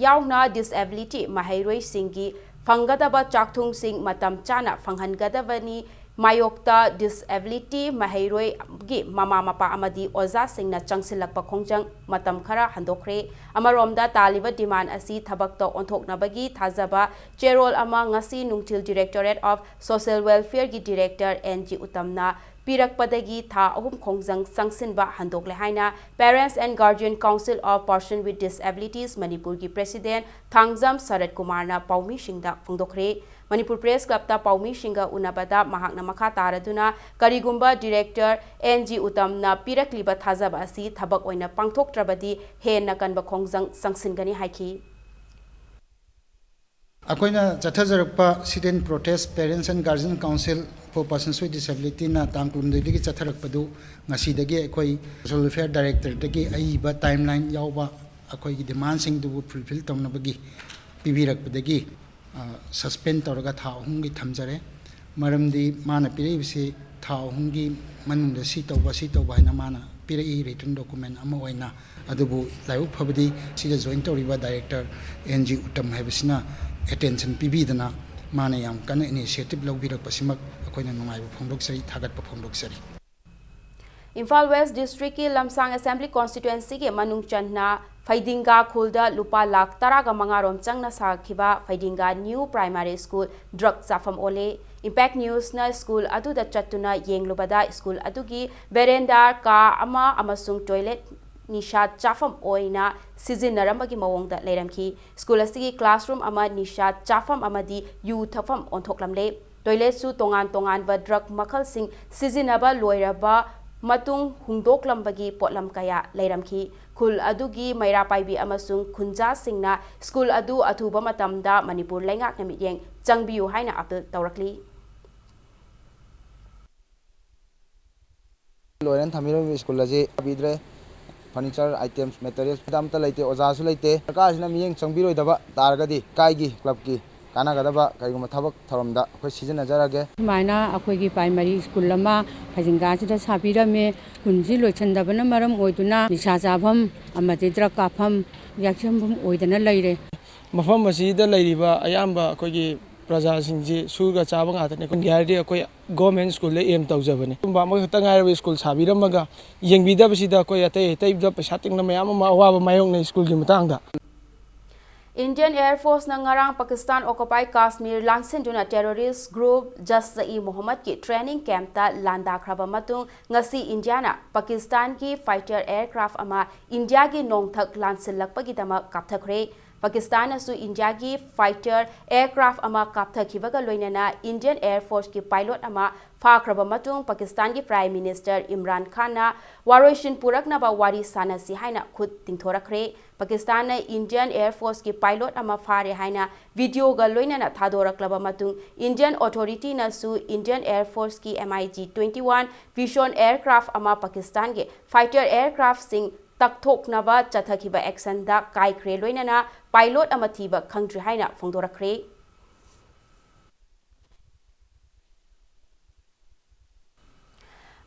ꯌꯥꯎꯅ ꯗꯤꯁꯑꯦꯕꯤꯂꯤꯇꯤ ꯃꯍꯩꯔꯣꯏꯁꯤꯡꯒꯤ ꯐꯪꯒꯗꯕ ꯆꯥꯛꯊꯨꯡꯁꯤꯡ ꯃꯇꯝ ꯆꯥꯅ ꯐꯪꯍꯟꯒꯗꯕꯅꯤ꯫ ꯃꯥꯌꯣꯛꯇ ꯗꯤꯁꯑꯦꯕꯤꯂꯤꯇꯤ ꯃꯍꯩꯔꯣꯏꯒꯤ ꯃꯃꯥ ꯃꯄꯥ ꯑꯃꯗꯤ ꯑꯣꯖꯥꯁꯤꯡꯅ ꯆꯪꯁꯤꯜꯂꯛꯄ ꯈꯣꯡꯖꯪ ꯃꯇꯝ ꯈꯔ ꯍꯟꯗꯣꯛꯈ꯭ꯔꯦ꯫ ꯑꯃꯔꯣꯝꯗ ꯇꯥꯜꯂꯤꯕ ꯗꯤꯃꯥꯟ ꯑꯁꯤ ꯊꯕꯛꯇ ꯑꯣꯟꯊꯣꯛꯅꯕꯒꯤ ꯊꯥꯖꯕ ꯆꯦꯔꯣꯜ ꯑꯃ ꯉꯁꯤ ꯅꯨꯡꯊꯤꯜ Directorate of Social Welfareꯒꯤ ꯗꯤꯔꯦꯛꯇꯔ ꯑꯦꯟ ꯖꯤ ꯎꯇꯝꯅ ꯄꯤꯔꯛꯄꯗꯒꯤ ꯊꯥ ꯑꯍꯨꯝ ꯈꯣꯡꯖꯪ ꯆꯪꯁꯤꯟꯕ ꯍꯟꯗꯣꯛꯂꯦ ꯍꯥꯏꯅ Parents and Guardian Council of Person with Disabilities ꯃꯅꯤꯄꯨꯔꯒꯤ ꯄ꯭ꯔꯦꯁꯤꯗꯦꯟꯠ ꯊꯥꯡꯖꯝ ꯁꯔꯠ ꯀꯨꯃꯥꯔꯅ ꯄꯥꯎꯃꯤꯁꯤꯡꯗ ꯐꯣꯡꯗꯣꯛꯈ꯭ꯔꯦ꯫ ꯃꯅꯤꯄꯨꯔ ꯄ꯭ꯔꯦꯁ ꯀ꯭ꯂꯕꯇ ꯄꯥꯎꯃꯤꯁꯤꯡꯒ ꯎꯅꯕꯗ ꯃꯍꯥꯛꯅ ꯃꯈꯥ ꯇꯥꯔꯗꯨꯅ ꯀꯔꯤꯒꯨꯝꯕ ꯗꯤꯔꯦꯛꯇꯔ ꯑꯦꯟ ꯖꯤ ꯎꯇꯝꯅ ꯄꯤꯔꯛꯂꯤꯕ ꯊꯥꯖꯕ ꯑꯁꯤ ꯊꯕꯛ ꯑꯣꯏꯅ ꯄꯥꯡꯊꯣꯛꯇ꯭ꯔꯕꯗꯤ ꯍꯦꯟꯅ ꯀꯟꯕ ꯈꯣꯡꯖꯪ ꯆꯪꯁꯤꯟꯒꯅꯤ ꯍꯥꯏꯈꯤ꯫ ꯑꯩꯈꯣꯏꯅ ꯆꯠꯊꯖꯔꯛꯄ Sit-in Protest Parents and Guardian Council for Persons with Disabilityꯅ ꯇꯥꯡ ꯀꯨꯟꯍꯨꯝꯗꯣꯏꯗꯒꯤ ꯆꯠꯊꯔꯛꯄꯗꯨ ꯉꯁꯤꯗꯒꯤ ꯑꯩꯈꯣꯏ Social Welfare Directorꯗꯒꯤ ꯑꯏꯕ timeline ꯌꯥꯎꯕ ꯑꯩꯈꯣꯏꯒꯤ demandꯁꯤꯡꯗꯨꯕꯨ fulfil ꯇꯧꯅꯕꯒꯤ ꯄꯤꯕꯤꯔꯛꯄꯗꯒꯤ suspend ꯇꯧꯔꯒ ꯊꯥ ꯑꯍꯨꯝꯒꯤ ꯊꯝꯖꯔꯦ꯫ ꯃꯔꯝꯗꯤ ꯃꯥꯅ ꯄꯤꯔꯛꯏꯕꯁꯤ ꯊꯥ ꯑꯍꯨꯝꯒꯤ ꯃꯅꯨꯡꯗ ꯁꯤ ꯇꯧꯕ, ꯁꯤ ꯇꯧꯕ ꯍꯥꯏꯅ ꯃꯥꯅ ꯄꯤꯔꯛꯏ written document ꯑꯃ ꯑꯣꯏꯅ꯫ ꯑꯗꯨꯕꯨ ꯂꯥꯏꯕꯛ ꯐꯕꯗꯤ ꯁꯤꯗ join ꯇꯧꯔꯤꯕ Director N G ꯎꯇꯝ ꯍꯥꯏꯕꯁꯤꯅ attention ꯄꯤꯕꯤꯗꯅ ꯃꯥꯅ ꯌꯥꯝ ꯀꯟꯅ initiative ꯂꯧꯕꯤꯔꯛꯄꯁꯤꯃꯛ ꯑꯩꯈꯣꯏꯅ ꯅꯨꯡꯉꯥꯏꯕ ꯐꯣꯡꯗꯣꯛꯆꯔꯤ, ꯊꯥꯒꯠꯄ ꯐꯣꯡꯗꯣꯛꯆꯔꯤ꯫ ꯏꯝꯐꯥꯜ West Districtꯀꯤ ꯂꯝꯁꯥꯡ Assembly Constituencyꯒꯤ ꯃꯅꯨꯡ ꯆꯟꯅ ꯐꯩꯗꯤꯡꯒꯥ ꯈꯨꯜꯗ ꯂꯨꯄꯥ ꯂꯥꯈ ꯇꯔꯥꯒ ꯃꯉꯥ ꯔꯣꯝ ꯆꯪꯅ ꯁꯥꯈꯤꯕ ꯐꯩꯗꯤꯡꯒꯥ New Primary School drug ꯆꯥꯐꯝ ꯑꯣꯜꯂꯦ꯫ Impact Newsꯅ school ꯑꯗꯨꯗ ꯆꯠꯇꯨꯅ ꯌꯦꯡꯂꯨꯕꯗ school ꯑꯗꯨꯒꯤ veranda, ꯀꯥ ꯑꯃ ꯑꯃꯁꯨꯡ toilet ꯅꯤꯁꯥ ꯆꯥꯐꯝ ꯑꯣꯏꯅ ꯁꯤꯖꯤꯟꯅꯔꯝꯕꯒꯤ ꯃꯑꯣꯡꯗ ꯂꯩꯔꯝꯈꯤ꯫ School ꯑꯁꯤꯒꯤ classroom ꯑꯃ ꯅꯤꯁꯥ ꯆꯥꯐꯝ ꯑꯃꯗꯤ ꯌꯨ ꯊꯛꯐꯝ ꯑꯣꯟꯊꯣꯛꯂꯝꯂꯦ꯫ Toiletꯁꯨ ꯇꯣꯉꯥꯟ ꯇꯣꯉꯥꯟꯕ drug ꯃꯈꯜꯁꯤꯡ ꯁꯤꯖꯤꯟꯅꯕ ꯂꯣꯏꯔꯕ ꯃꯇꯨꯡ ꯍꯨꯟꯗꯣꯛꯂꯝꯕꯒꯤ ꯄꯣꯠꯂꯝ ꯀꯌꯥ ꯂꯩꯔꯝꯈꯤ꯫ ꯈꯨꯜ ꯑꯗꯨꯒꯤ ꯃꯩꯔꯥ ꯄꯥꯏꯕꯤ ꯑꯃꯁꯨꯡ ꯈꯨꯟꯖꯥꯁꯤꯡꯅ school ꯑꯗꯨ ꯑꯊꯨꯕ ꯃꯇꯝꯗ ꯃꯅꯤꯄꯨꯔ ꯂꯩꯉꯥꯛꯅ ꯃꯤꯠꯌꯦꯡ ꯆꯪꯕꯤꯌꯨ ꯍꯥꯏꯅ appeal ꯇꯧꯔꯛꯂꯤ꯫ ꯂꯣꯏꯔꯦꯅ ꯊꯝꯕꯤꯔꯝꯃꯤꯕ school ꯑꯁꯤ ꯁꯥꯕꯤꯗ꯭ꯔꯦ꯫ Furniture items, materials ꯑꯝꯇ ꯂꯩꯇꯦ, ꯑꯣꯖꯥꯁꯨ ꯂꯩꯇꯦ꯫ ꯁꯔꯀꯥꯔꯁꯤꯅ ꯃꯤꯠꯌꯦꯡ ꯆꯪꯕꯤꯔꯣꯏꯗꯕ ꯇꯥꯔꯒꯗꯤ ꯂꯩꯀꯥꯏꯒꯤ clubꯀꯤ ꯀꯥꯟꯅꯒꯗꯕ ꯀꯔꯤꯒꯨꯝꯕ ꯊꯕꯛ ꯊꯧꯔꯝꯗ ꯑꯩꯈꯣꯏ ꯁꯤꯖꯤꯟꯅꯖꯔꯒꯦ꯫ ꯁꯨꯃꯥꯏꯅ ꯑꯩꯈꯣꯏꯒꯤ primary school ꯑꯃ ꯐꯩꯗꯤꯡꯒꯥꯁꯤꯗ ꯁꯥꯕꯤꯔꯝꯃꯦ꯫ ꯁ꯭ꯀꯨꯜꯁꯤ ꯂꯣꯏꯁꯤꯟꯗꯕꯅ ꯃꯔꯝ ꯑꯣꯏꯗꯨꯅ ꯅꯤꯁꯥ ꯆꯥꯐꯝ ꯑꯃꯗꯤ drug ꯀꯥꯞꯐꯝ, ꯌꯥꯛꯁꯟꯐꯝ ꯑꯣꯏꯗꯅ ꯂꯩꯔꯦ꯫ ꯃꯐꯝ ꯑꯁꯤꯗ ꯂꯩꯔꯤꯕ ꯑꯌꯥꯝꯕ ꯑꯩꯈꯣꯏꯒꯤ ꯄ꯭ꯔꯖꯥꯁꯤꯡꯁꯤ ꯁꯨꯔꯒ ꯆꯥꯕ ꯉꯥꯛꯇꯅꯤ꯫ ꯈꯨꯟꯒꯤ ꯍꯥꯏꯔꯗꯤ ꯑꯩꯈꯣꯏ government schoolꯗ aim ꯇꯧꯖꯕꯅꯤ꯫ ꯑꯗꯨꯝꯕ ꯑꯃꯈꯛꯇ ꯉꯥꯏꯔꯕ school ꯁꯥꯕꯤꯔꯝꯃꯒ ꯌꯦꯡꯕꯤꯗꯕꯁꯤꯗ ꯑꯩꯈꯣꯏ ꯑꯇꯩ ꯑꯇꯩꯗ ꯄꯩꯁꯥ ꯇꯤꯡꯅ ꯃꯌꯥꯝ ꯑꯃ ꯑꯋꯥꯕ ꯃꯥꯌꯣꯛꯅꯩ schoolꯒꯤ ꯃꯇꯥꯡꯗ꯫ Indian Air Forceꯅ ꯉꯔꯥꯡ Pakistan occupied Kashmir ꯂꯥꯟꯁꯤꯟꯗꯨꯅ terrorist group Jaish-e-Mohammadꯀꯤ training campꯇ ꯂꯥꯟꯗꯥꯈ꯭ꯔꯕ ꯃꯇꯨꯡ, ꯉꯁꯤ ꯏꯟꯗꯤꯌꯥꯅ ꯄꯥꯀꯤꯁꯇꯥꯟꯒꯤ fighter aircraft ꯑꯃ ꯏꯟꯗꯤꯌꯥꯒꯤ ꯅꯣꯡꯊꯛ ꯂꯥꯟꯁꯤꯜꯂꯛꯄꯒꯤꯗꯃꯛ ꯀꯥꯞꯊꯈ꯭ꯔꯦ꯫ ꯄꯥꯀꯤꯁꯇꯥꯟꯅꯁꯨ ꯏꯟꯗꯤꯌꯥꯒꯤ fighter aircraft ꯑꯃ ꯀꯥꯞꯊꯈꯤꯕꯒ ꯂꯣꯏꯅꯅ Indian Air Forceꯀꯤ pilot ꯑꯃ ꯐꯥꯈ꯭ꯔꯕ ꯃꯇꯨꯡ, ꯄꯥꯀꯤꯁꯇꯥꯟꯒꯤ Prime Minister ꯏꯝꯔꯥꯟ ꯈꯥꯟꯅ ꯋꯥꯔꯣꯏꯁꯤꯟ ꯄꯨꯔꯛꯅꯕ ꯋꯥꯔꯤ ꯁꯥꯟꯅꯁꯤ ꯍꯥꯏꯅ ꯈꯨꯠ ꯇꯤꯡꯊꯣꯔꯛꯈ꯭ꯔꯦ꯫ ꯄꯥꯀꯤꯁꯇꯥꯟꯅ Indian Air Forceꯀꯤ pilot ꯑꯃ ꯐꯥꯔꯦ ꯍꯥꯏꯅ videoꯒ ꯂꯣꯏꯅꯅ ꯊꯥꯗꯣꯔꯛꯂꯕ ꯃꯇꯨꯡ, Indian authorityꯅꯁꯨ Indian Air Forceꯀꯤ MiG twenty one Vision aircraft ꯑꯃ ꯄꯥꯀꯤꯁꯇꯥꯟꯒꯤ fighter aircraftꯁꯤꯡ ꯇꯛꯊꯣꯛꯅꯕ ꯆꯠꯊꯈꯤꯕ actionꯗ ꯀꯥꯏꯈ꯭ꯔꯦ, ꯂꯣꯏꯅꯅ pilot ꯑꯃ ꯊꯤꯕ ꯈꯪꯗ꯭ꯔꯤ ꯍꯥꯏꯅ ꯐꯣꯡꯗꯣꯔꯛꯈ꯭ꯔꯦ꯫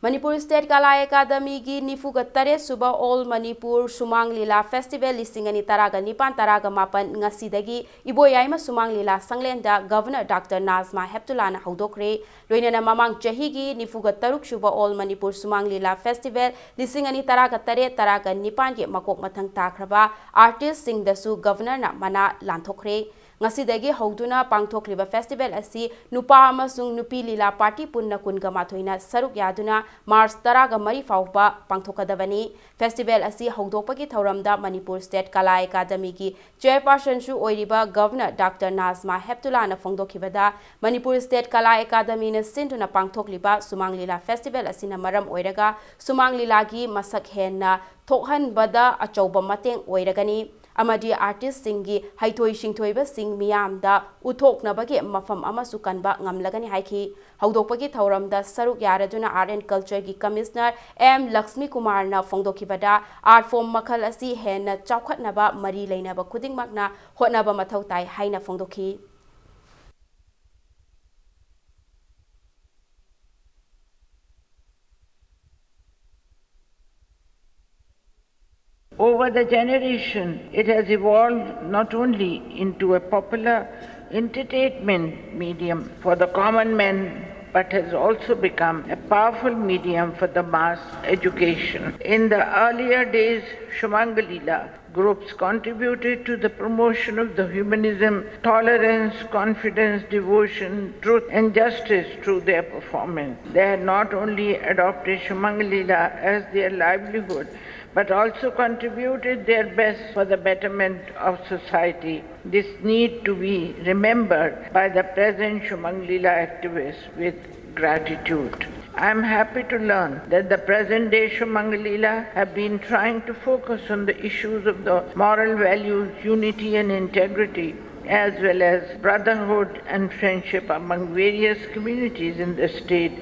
ꯃꯅꯤꯄꯨꯔ State ꯀꯂꯥ ꯑꯦꯀꯥꯗꯃꯤꯒꯤ ꯅꯤꯐꯨꯒ ꯇꯔꯦꯠ ꯁꯨꯕ All Manipur ꯁꯨꯃꯥꯡ ꯂꯤꯂꯥ Festival ꯂꯤꯁꯤꯡ ꯑꯅꯤ ꯇꯔꯥꯒ ꯅꯤꯄꯥꯟ ꯇꯔꯥꯒ ꯃꯥꯄꯟ ꯉꯁꯤꯗꯒꯤ ꯏꯕꯣꯌꯥꯏꯃ ꯁꯨꯃꯥꯡ ꯂꯤꯂꯥ ꯁꯪꯂꯦꯟꯗ Governor Doctor ꯅꯥꯖꯃꯥ ꯍꯦꯞꯇꯨꯂꯥꯅ ꯍꯧꯗꯣꯛꯈ꯭ꯔꯦ꯫ ꯂꯣꯏꯅꯅ ꯃꯃꯥꯡ ꯆꯍꯤꯒꯤ ꯅꯤꯐꯨꯒ ꯇꯔꯨꯛ ꯁꯨꯕ All Manipur ꯁꯨꯃꯥꯡ ꯂꯤꯂꯥ Festival ꯂꯤꯁꯤꯡ ꯑꯅꯤ ꯇꯔꯥꯒ ꯇꯔꯦꯠ ꯇꯔꯥꯒ ꯅꯤꯄꯥꯟꯒꯤ ꯃꯀꯣꯛ ꯃꯊꯪ ꯇꯥꯈ꯭ꯔꯕ artistꯁꯤꯡꯗꯁꯨ Governorꯅ ꯃꯅꯥ ꯂꯥꯟꯊꯣꯛꯈ꯭ꯔꯦ꯫ ꯉꯁꯤꯗꯒꯤ ꯍꯧꯗꯨꯅ ꯄꯥꯡꯊꯣꯛꯂꯤꯕ festival ꯑꯁꯤ ꯅꯨꯄꯥ ꯑꯃꯁꯨꯡ ꯅꯨꯄꯤ ꯂꯤꯂꯥ party ꯄꯨꯟꯅ ꯀꯨꯟꯒ ꯃꯥꯊꯣꯏꯅ ꯁꯔꯨꯛ ꯌꯥꯗꯨꯅ March ꯇꯔꯥꯒ ꯃꯔꯤ ꯐꯥꯎꯕ ꯄꯥꯡꯊꯣꯛꯀꯗꯕꯅꯤ꯫ Festival ꯑꯁꯤ ꯍꯧꯗꯣꯛꯄꯒꯤ ꯊꯧꯔꯝꯗ ꯃꯅꯤꯄꯨꯔ State ꯀꯂꯥ ꯑꯦꯀꯥꯗꯃꯤꯒꯤ Chairpersonꯁꯨ ꯑꯣꯏꯔꯤꯕ Governor Doctor ꯅꯥꯖꯃꯥ ꯍꯦꯞꯇꯨꯂꯥꯅ ꯐꯣꯡꯗꯣꯛꯈꯤꯕꯗ, ꯃꯅꯤꯄꯨꯔ State ꯀꯂꯥ ꯑꯦꯀꯥꯗꯃꯤꯅ ꯁꯤꯟꯗꯨꯅ ꯄꯥꯡꯊꯣꯛꯂꯤꯕ ꯁꯨꯃꯥꯡ ꯂꯤꯂꯥ festival ꯑꯁꯤꯅ ꯃꯔꯝ ꯑꯣꯏꯔꯒ ꯁꯨꯃꯥꯡ ꯂꯤꯂꯥꯒꯤ ꯃꯁꯛ ꯍꯦꯟꯅ ꯊꯣꯛꯍꯟꯕꯗ ꯑꯆꯧꯕ ꯃꯇꯦꯡ ꯑꯣꯏꯔꯒꯅꯤ ꯑꯃꯗꯤ artistꯁꯤꯡꯒꯤ ꯍꯩꯊꯣꯏ ꯁꯤꯡꯊꯣꯏꯕꯁꯤꯡ ꯃꯤꯌꯥꯝꯗ ꯎꯠꯊꯣꯛꯅꯕꯒꯤ ꯃꯐꯝ ꯑꯃꯁꯨ ꯀꯟꯕ ꯉꯝꯂꯒꯅꯤ ꯍꯥꯏꯈꯤ꯫ ꯍꯧꯗꯣꯛꯄꯒꯤ ꯊꯧꯔꯝꯗ ꯁꯔꯨꯛ ꯌꯥꯔꯗꯨꯅ Art and Cultureꯒꯤ Commissioner M Lakshmi ꯀꯨꯃꯥꯔꯅ ꯐꯣꯡꯗꯣꯛꯈꯤꯕꯗ, art form ꯃꯈꯜ ꯑꯁꯤ ꯍꯦꯟꯅ ꯆꯥꯎꯈꯠꯅꯕ ꯃꯔꯤ ꯂꯩꯅꯕ ꯈꯨꯗꯤꯡꯃꯛꯅ ꯍꯣꯠꯅꯕ ꯃꯊꯧ ꯇꯥꯏ ꯍꯥꯏꯅ ꯐꯣꯡꯗꯣꯛꯈꯤ꯫ Over the generation, it has evolved not only into a popular entertainment medium for the common man, but has also become a powerful medium for the mass education. In the earlier days, Shumangalila groups contributed to the promotion of the humanism, tolerance, confidence, devotion, truth, and justice through their performance. They had not only adopted Shumangalila as their livelihood, but also contributed their best for the betterment of society. This need to be remembered by the present Shumanglila activists with gratitude. I am happy to learn that the present day Shumangalila have been trying to focus on the issues of the moral values, unity and integrity, as well as brotherhood and friendship among various communities in the state.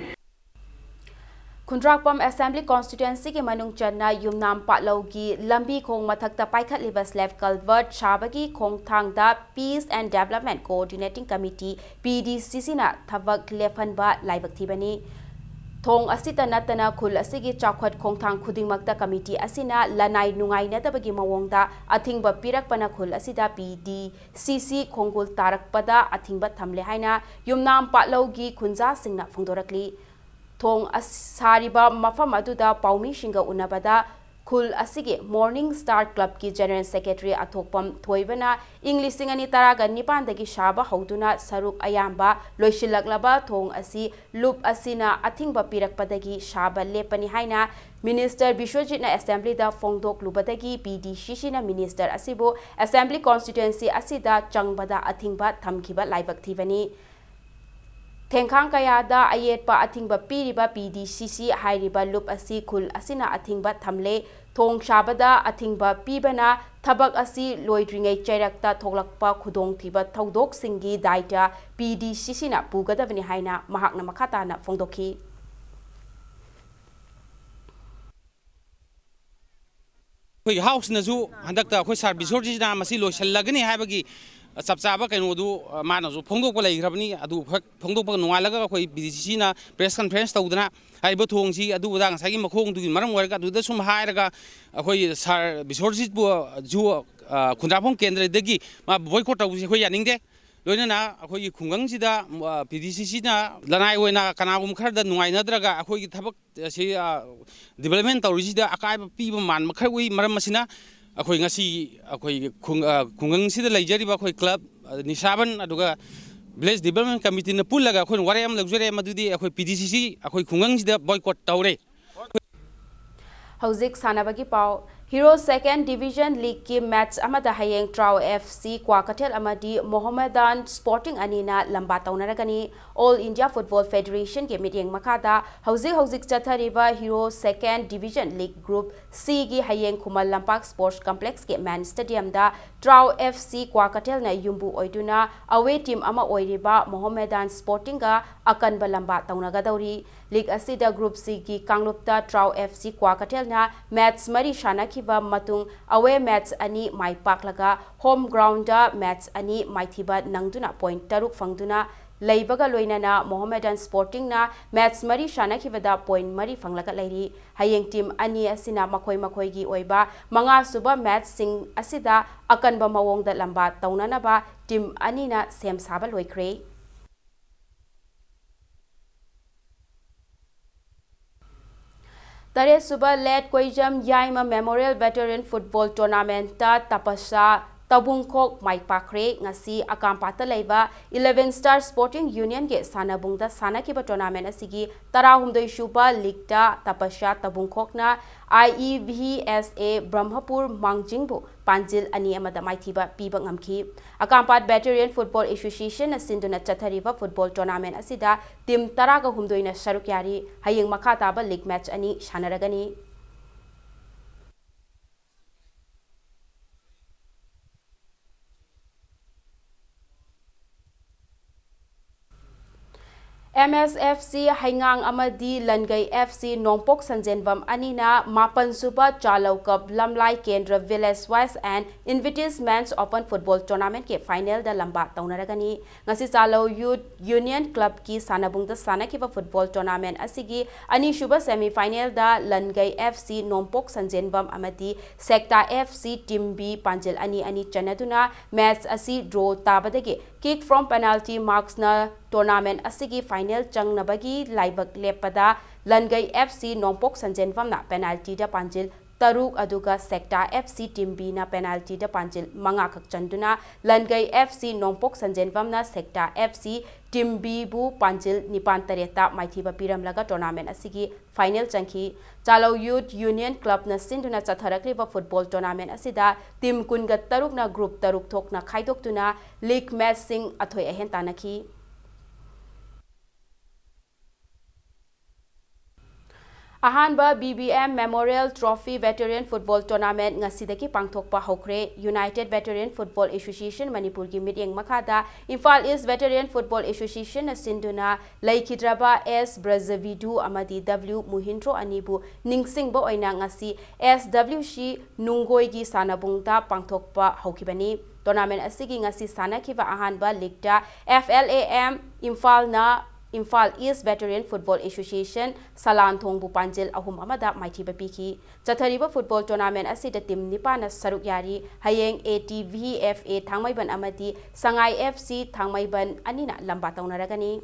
Khundrakpam Assembly Constituency ꯒꯤ ꯃꯅꯨꯡ ꯆꯟꯅ ꯌꯨꯝꯅꯥꯝ ꯄꯥꯠꯂꯧꯒꯤ ꯂꯝꯕꯤ ꯈꯣꯡ ꯃꯊꯛꯇ ꯄꯥꯏꯈꯠꯂꯤꯕ slab culvert ꯁꯥꯕꯒꯤ ꯈꯣꯡꯊꯥꯡꯗ Peace and Development Coordinating Committee, P D C C ꯅ ꯊꯕꯛ ꯂꯦꯞꯍꯟꯕ ꯂꯥꯏꯕꯛ ꯊꯤꯕꯅꯤ꯫ ꯊꯣꯡ ꯑꯁꯤꯇ ꯅꯠꯇꯅ ꯈꯨꯜ ꯑꯁꯤꯒꯤ ꯆꯥꯎꯈꯠ ꯈꯣꯡꯊꯥꯡ ꯈꯨꯗꯤꯡꯃꯛꯇ committee ꯑꯁꯤꯅ ꯂꯅꯥꯏ ꯅꯨꯡꯉꯥꯏꯅꯗꯕꯒꯤ ꯃꯑꯣꯡꯗ ꯑꯊꯤꯡꯕ ꯄꯤꯔꯛꯄꯅ ꯈꯨꯜ ꯑꯁꯤꯗ P D C C ꯈꯣꯡꯒꯨꯜ ꯇꯥꯔꯛꯄꯗ ꯑꯊꯤꯡꯕ ꯊꯝꯂꯦ ꯍꯥꯏꯅ ꯌꯨꯝꯅꯥꯝ ꯄꯥꯠꯂꯧꯒꯤ ꯈꯨꯟꯖꯥꯁꯤꯡꯅ ꯐꯣꯡꯗꯣꯔꯛꯂꯤ꯫ ꯊꯣꯡ ꯑꯁ-, ꯁꯥꯔꯤꯕ ꯃꯐꯝ ꯑꯗꯨꯗ ꯄꯥꯎꯃꯤꯁꯤꯡꯒ ꯎꯅꯕꯗ ꯈꯨꯜ ꯑꯁꯤꯒꯤ Morning Star Club ꯀꯤ General Secretary ꯑꯊꯣꯛꯄꯝ ꯊꯣꯏꯕꯅ ꯏꯪ ꯂꯤꯁꯤꯡ ꯑꯅꯤ ꯇꯔꯥꯒ ꯅꯤꯄꯥꯟꯗꯒꯤ ꯁꯥꯕ ꯍꯧꯗꯨꯅ ꯁꯔꯨꯛ ꯑꯌꯥꯝꯕ ꯂꯣꯏꯁꯤꯜꯂꯛꯂꯕ ꯊꯣꯡ ꯑꯁꯤ ꯂꯨꯞ ꯑꯁꯤꯅ ꯑꯊꯤꯡꯕ ꯄꯤꯔꯛꯄꯗꯒꯤ ꯁꯥꯕ ꯂꯦꯞꯄꯅꯤ ꯍꯥꯏꯅ Minister ꯕꯤꯁ꯭ꯋꯖꯤꯠꯅ Assembly ꯗ ꯐꯣꯡꯗꯣꯛꯂꯨꯕꯗꯒꯤ P D C C ꯅ Minister ꯑꯁꯤꯕꯨ Assembly Constituency ꯑꯁꯤꯗ ꯆꯪꯕꯗ ꯑꯊꯤꯡꯕ ꯊꯝꯈꯤꯕ ꯂꯥꯏꯕꯛ ꯊꯤꯕꯅꯤ꯫ ꯊꯦꯡꯈꯥꯡ ꯀꯌꯥꯗ ꯑꯌꯦꯠꯄ ꯑꯊꯤꯡꯕ ꯄꯤꯔꯤꯕ P D C C ꯍꯥꯏꯔꯤꯕ ꯂꯨꯞ ꯑꯁꯤ ꯈꯨꯜ ꯑꯁꯤꯅ ꯑꯊꯤꯡꯕ ꯊꯝꯂꯦ꯫ ꯊꯣꯡ ꯁꯥꯕꯗ ꯑꯊꯤꯡꯕ ꯄꯤꯕꯅ ꯊꯕꯛ ꯑꯁꯤ ꯂꯣꯏꯗ꯭ꯔꯤꯉꯩ ꯆꯩꯔꯛꯇ ꯊꯣꯛꯂꯛꯄ ꯈꯨꯗꯣꯡꯊꯤꯕ ꯊꯧꯗꯣꯛꯁꯤꯡꯒꯤ ꯗꯥꯏꯇ P D C C ꯅ ꯄꯨꯒꯗꯕꯅꯤ ꯍꯥꯏꯅ ꯃꯍꯥꯛꯅ ꯃꯈꯥ ꯇꯥꯅ ꯐꯣꯡꯗꯣꯛꯈꯤ꯫ ꯑꯩꯈꯣꯏ ꯍꯥꯎꯁꯅꯁꯨ ꯍꯟꯗꯛꯇ ꯑꯩꯈꯣꯏ ꯁꯥꯔ ꯕꯤꯁꯣꯔꯖꯤꯠꯅ ꯃꯁꯤ ꯂꯣꯏꯁꯤꯜꯂꯒꯅꯤ ꯍꯥꯏꯕꯒꯤ ꯆꯞ ꯆꯥꯕ ꯀꯩꯅꯣꯗꯨ ꯃꯥꯅꯁꯨ ꯐꯣꯡꯗꯣꯛꯄ ꯂꯩꯈ꯭ꯔꯕꯅꯤ꯫ ꯑꯗꯨ ꯍꯦꯛ ꯐꯣꯡꯗꯣꯛꯄꯒ ꯅꯣꯡꯉꯥꯜꯂꯒ ꯑꯩꯈꯣꯏ P D C C ꯅ press conference ꯇꯧꯗꯅ ꯍꯥꯏꯔꯤꯕ ꯊꯣꯡꯁꯤ ꯑꯗꯨ ꯑꯗꯥ ꯉꯁꯥꯏꯒꯤ ꯃꯈꯣꯡꯗꯨꯒꯤ ꯃꯔꯝ ꯑꯣꯏꯔꯒ ꯑꯗꯨꯗ ꯁꯨꯝ ꯍꯥꯏꯔꯒ ꯑꯩꯈꯣꯏ ꯁꯥꯔ ꯕꯤꯁꯣꯔꯖꯤꯠꯄꯨꯁꯨ ꯈꯨꯟꯗ꯭ꯔꯥꯛꯄꯝ ꯀꯦꯟꯗ꯭ꯔꯗꯒꯤ ꯃꯥ boycott ꯇꯧꯕꯁꯤ ꯑꯩꯈꯣꯏ ꯌꯥꯅꯤꯡꯗꯦ꯫ ꯂꯣꯏꯅꯅ ꯑꯩꯈꯣꯏꯒꯤ ꯈꯨꯡꯒꯪꯁꯤꯗ P D C C ꯅ ꯂꯅꯥꯏ ꯑꯣꯏꯅ ꯀꯅꯥꯒꯨꯝꯕ ꯈꯔꯗ ꯅꯨꯡꯉꯥꯏꯅꯗ꯭ꯔꯒ ꯑꯩꯈꯣꯏꯒꯤ ꯊꯕꯛ ꯑꯁꯤ development ꯇꯧꯔꯤꯁꯤꯗ ꯑꯀꯥꯏꯕ ꯄꯤꯕ ꯃꯥꯟꯕ ꯈꯔ ꯎꯏ꯫ ꯃꯔꯝ ꯑꯁꯤꯅ ꯑꯩꯈꯣꯏ ꯉꯁꯤ ꯑꯩꯈꯣꯏꯒꯤ ꯈꯨꯡꯒꯪꯁꯤꯗ ꯂꯩꯖꯔꯤꯕ ꯑꯩꯈꯣꯏ club, ꯅꯤꯁꯥꯕꯟ ꯑꯗꯨꯒ village development committee ꯅ ꯄꯨꯜꯂꯒ ꯑꯩꯈꯣꯏꯅ ꯋꯥꯔꯦꯞ ꯑꯃ ꯂꯧꯖꯔꯦ꯫ ꯃꯗꯨꯗꯤ ꯑꯩꯈꯣꯏ P D C C ꯑꯩꯈꯣꯏ ꯈꯨꯡꯒꯪꯁꯤꯗ boycott ꯇꯧꯔꯦ꯫ ꯍꯧꯖꯤꯛ ꯁꯥꯟꯅꯕꯒꯤ ꯄꯥꯎ꯫ Hero Second Division Leagueꯀꯤ match ꯑꯃꯗ ꯍꯌꯦꯡ ꯇ꯭ꯔꯥꯎ FC ꯀ꯭ꯋꯥꯀꯩꯊꯦꯜ ꯑꯃꯗꯤ ꯃꯣꯍꯃꯦꯗꯥꯟ Sporting ꯑꯅꯤꯅ ꯂꯝꯕꯥ ꯇꯧꯅꯔꯒꯅꯤ꯫ All India Football Federationꯒꯤ ꯃꯤꯠꯌꯦꯡ ꯃꯈꯥꯗ ꯍꯧꯖꯤꯛ ꯍꯧꯖꯤꯛ ꯆꯠꯊꯔꯤꯕ Hero Second Division League Group Cꯒꯤ ꯍꯌꯦꯡ Khuman Lampak Sports Complexꯀꯤ main stadiumꯗ ꯇ꯭ꯔꯥꯎ FC ꯀ꯭ꯋꯥꯀꯩꯊꯦꯜꯅ ꯌꯨꯝꯕꯨ ꯑꯣꯏꯗꯨꯅ away team ꯑꯃ ꯑꯣꯏꯔꯤꯕ ꯃꯣꯍꯃꯦꯗꯥꯟ Sportingꯒ ꯑꯀꯟꯕ ꯂꯝꯕꯥ ꯇꯧꯅꯒꯗꯧꯔꯤ꯫ League ꯑꯁꯤꯗ Group Cꯒꯤ ꯀꯥꯡꯂꯨꯞꯇ ꯇ꯭ꯔꯥꯎ FC ꯀ꯭ꯋꯥꯀꯩꯊꯦꯜꯅ match ꯃꯔꯤ ꯁꯥꯟꯅꯈꯤꯕ ꯃꯇꯨꯡ away match ꯑꯅꯤ ꯃꯥꯏ ꯄꯥꯛꯂꯒ home groundꯗ match ꯑꯅꯤ ꯃꯥꯏꯊꯤꯕ ꯅꯪꯗꯨꯅ point ꯇꯔꯨꯛ ꯐꯪꯗꯨꯅ ꯂꯩꯕꯒ ꯂꯣꯏꯅꯅ ꯃꯣꯍꯃꯦꯗꯥꯟ Sportingꯅ match ꯃꯔꯤ ꯁꯥꯟꯅꯈꯤꯕꯗ point ꯃꯔꯤ ꯐꯪꯂꯒ ꯂꯩꯔꯤ꯫ ꯍꯌꯦꯡ team ꯑꯅꯤ ꯑꯁꯤꯅ ꯃꯈꯣꯏ ꯃꯈꯣꯏꯒꯤ ꯑꯣꯏꯕ ꯃꯉꯥꯁꯨꯕ matchꯁꯤꯡ ꯑꯁꯤꯗ ꯑꯀꯟꯕ ꯃꯑꯣꯡꯗ ꯂꯝꯕꯥ ꯇꯧꯅꯅꯕ team ꯑꯅꯤꯅ ꯁꯦꯝ ꯁꯥꯕ ꯂꯣꯏꯈ꯭ꯔꯦ꯫ ꯇꯔꯦꯠꯁꯨꯕ ꯂꯦꯠ ꯀꯣꯏꯖꯝ ꯌꯥꯏꯃ Memorial Veteran Football Tournamentꯇ ꯇꯄꯁꯥ ꯇꯕꯨꯡꯈꯣꯛ ꯃꯥꯏ ꯄꯥꯛꯈ꯭ꯔꯦ꯫ ꯉꯁꯤ ꯑꯀꯥꯝꯄꯥꯠꯇ ꯂꯩꯕ Eleven Star Sporting Unionꯒꯤ ꯁꯥꯟꯅꯕꯨꯡꯗ ꯁꯥꯟꯅꯈꯤꯕ tournament ꯑꯁꯤꯒꯤ ꯇꯔꯥꯍꯨꯝꯗꯣꯏꯁꯨꯕ leagueꯇ ꯇꯄꯁꯥ ꯇꯕꯨꯡꯈꯣꯛꯅ IEVSA ꯕ꯭ꯔꯍ꯭ꯃꯄꯨꯔ ꯃꯥꯡꯖꯤꯡꯕꯨ ꯄꯥꯟꯖꯤꯜ ꯑꯅꯤ ꯑꯃꯗ ꯃꯥꯏꯊꯤꯕ ꯄꯤꯕ ꯉꯝꯈꯤ꯫ ꯑꯀꯥꯝꯄꯥꯠ Veteran Football Associationꯅ ꯁꯤꯟꯗꯨꯅ ꯆꯠꯊꯔꯤꯕ football tournament ꯑꯁꯤꯗ team ꯇꯔꯥꯒ ꯍꯨꯝꯗꯣꯏꯅ ꯁꯔꯨꯛ ꯌꯥꯔꯤ꯫ ꯍꯌꯦꯡ ꯃꯈꯥ ꯇꯥꯕ league match ꯑꯅꯤ ꯁꯥꯟꯅꯔꯒꯅꯤ꯫ MSFC ꯍꯩꯉꯥꯡ ꯑꯃꯗꯤ ꯂꯟꯒꯩ FC ꯅꯣꯡꯄꯣꯛ ꯁꯟꯖꯦꯟꯕꯝ ꯑꯅꯤꯅ ꯃꯥꯄꯟꯁꯨꯕ ꯆꯥꯂꯧ Cup ꯂꯝꯂꯥꯏ ꯀꯦꯟꯗ꯭ꯔ Village Wise and Invitees Men's Open Football Tournamentꯀꯤ finalꯗ ꯂꯝꯕꯥ ꯇꯧꯅꯔꯒꯅꯤ꯫ ꯉꯁꯤ ꯆꯥꯂꯧ Youth Union Clubꯀꯤ ꯁꯥꯟꯅꯕꯨꯡꯗ ꯁꯥꯟꯅꯈꯤꯕ football tournament ꯑꯁꯤꯒꯤ ꯑꯅꯤꯁꯨꯕ semifinalꯗ ꯂꯟꯒꯩ FC ꯅꯣꯡꯄꯣꯛ ꯁꯟꯖꯦꯟꯕꯝ ꯑꯃꯗꯤ ꯁꯦꯛꯇꯥ FC Team B ꯄꯥꯟꯖꯤꯜ ꯑꯅꯤ ꯑꯅꯤ ꯆꯟꯅꯗꯨꯅ match ꯑꯁꯤ draw ꯇꯥꯕꯗꯒꯤ kick from penalty marksꯅ tournament ꯑꯁꯤꯒꯤ final ꯆꯪꯅꯕꯒꯤ ꯂꯥꯏꯕꯛ ꯂꯦꯞꯄꯗ ꯂꯟꯒꯩ FC ꯅꯣꯡꯄꯣꯛ ꯁꯟꯖꯦꯟꯕꯝꯅ penaltyꯗ ꯄꯥꯟꯖꯤꯜ ꯇꯔꯨꯛ, ꯑꯗꯨꯒ ꯁꯦꯛꯇꯥ F C Team B ꯅ penalty ꯗ ꯄꯥꯟꯖꯤꯜ ꯃꯉꯥ ꯈꯛ ꯆꯟꯗꯨꯅ ꯂꯟꯒꯩ F C ꯅꯣꯡꯄꯣꯛ ꯁꯟꯖꯦꯟꯕꯝꯅ ꯁꯦꯛꯇꯥ F C Team B ꯕꯨ ꯄꯥꯟꯖꯤꯜ ꯅꯤꯄꯥꯟ ꯇꯔꯦꯠꯇ ꯃꯥꯏꯊꯤꯕ ꯄꯤꯔꯝꯂꯒ tournament ꯑꯁꯤꯒꯤ final ꯆꯪꯈꯤ꯫ ꯆꯥꯂꯧ Youth Union Club ꯅ ꯁꯤꯟꯗꯨꯅ ꯆꯠꯊꯔꯛꯂꯤꯕ football tournament ꯑꯁꯤꯗ team ꯀꯨꯟꯒ ꯇꯔꯨꯛꯅ group ꯇꯔꯨꯛ ꯊꯣꯛꯅ ꯈꯥꯏꯗꯣꯛꯇꯨꯅ league match ꯁꯤꯡ ꯑꯊꯣꯏ ꯑꯍꯦꯟ ꯇꯥꯟꯅꯈꯤ꯫ ꯑꯍꯥꯟꯕ B B M Memorial Trophy Veteran Football Tournament ꯉꯁꯤꯗꯒꯤ ꯄꯥꯡꯊꯣꯛꯄ ꯍꯧꯈ꯭ꯔꯦ꯫ United Veteran Football Association ꯃꯅꯤꯄꯨꯔꯒꯤ ꯃꯤꯠꯌꯦꯡ ꯃꯈꯥꯗ Imphal East Veteran Football Association ꯅ ꯁꯤꯟꯗꯨꯅ ꯂꯩꯈꯤꯗ꯭ꯔꯕ S ꯕ꯭ꯔꯖꯕꯤꯗꯨ ꯑꯃꯗꯤ W ꯃꯨꯍꯤꯟꯗ꯭ꯔꯣ ꯑꯅꯤꯕꯨ ꯅꯤꯡꯁꯤꯡꯕ ꯑꯣꯏꯅ ꯉꯁꯤ S W C ꯅꯨꯡꯒꯣꯏꯒꯤ ꯁꯥꯟꯅꯕꯨꯡꯗ ꯄꯥꯡꯊꯣꯛꯄ ꯍꯧꯈꯤꯕꯅꯤ꯫ Tournament ꯑꯁꯤꯒꯤ ꯉꯁꯤ ꯁꯥꯟꯅꯈꯤꯕ ꯑꯍꯥꯟꯕ league ꯇ F L A M ꯏꯝꯐꯥꯜꯅ Imphal East Veteran Football Association ꯁꯂꯥꯟꯊꯣꯡꯕꯨ ꯄꯥꯟꯖꯤꯜ ꯑꯍꯨꯝ ꯑꯃꯗ ꯃꯥꯏꯊꯤꯕ ꯄꯤꯈꯤ꯫ ꯆꯠꯊꯔꯤꯕ football tournament ꯑꯁꯤꯗ team ꯅꯤꯄꯥꯟꯅ ꯁꯔꯨꯛ ꯌꯥꯔꯤ꯫ ꯍꯌꯦꯡ A T V F A ꯊꯥꯡꯃꯩꯕꯟ ꯑꯃꯗꯤ ꯁꯉꯥꯏ F C ꯊꯥꯡꯃꯩꯕꯟ ꯑꯅꯤꯅ ꯂꯝꯕꯥ ꯇꯧꯅꯔꯒꯅꯤ꯫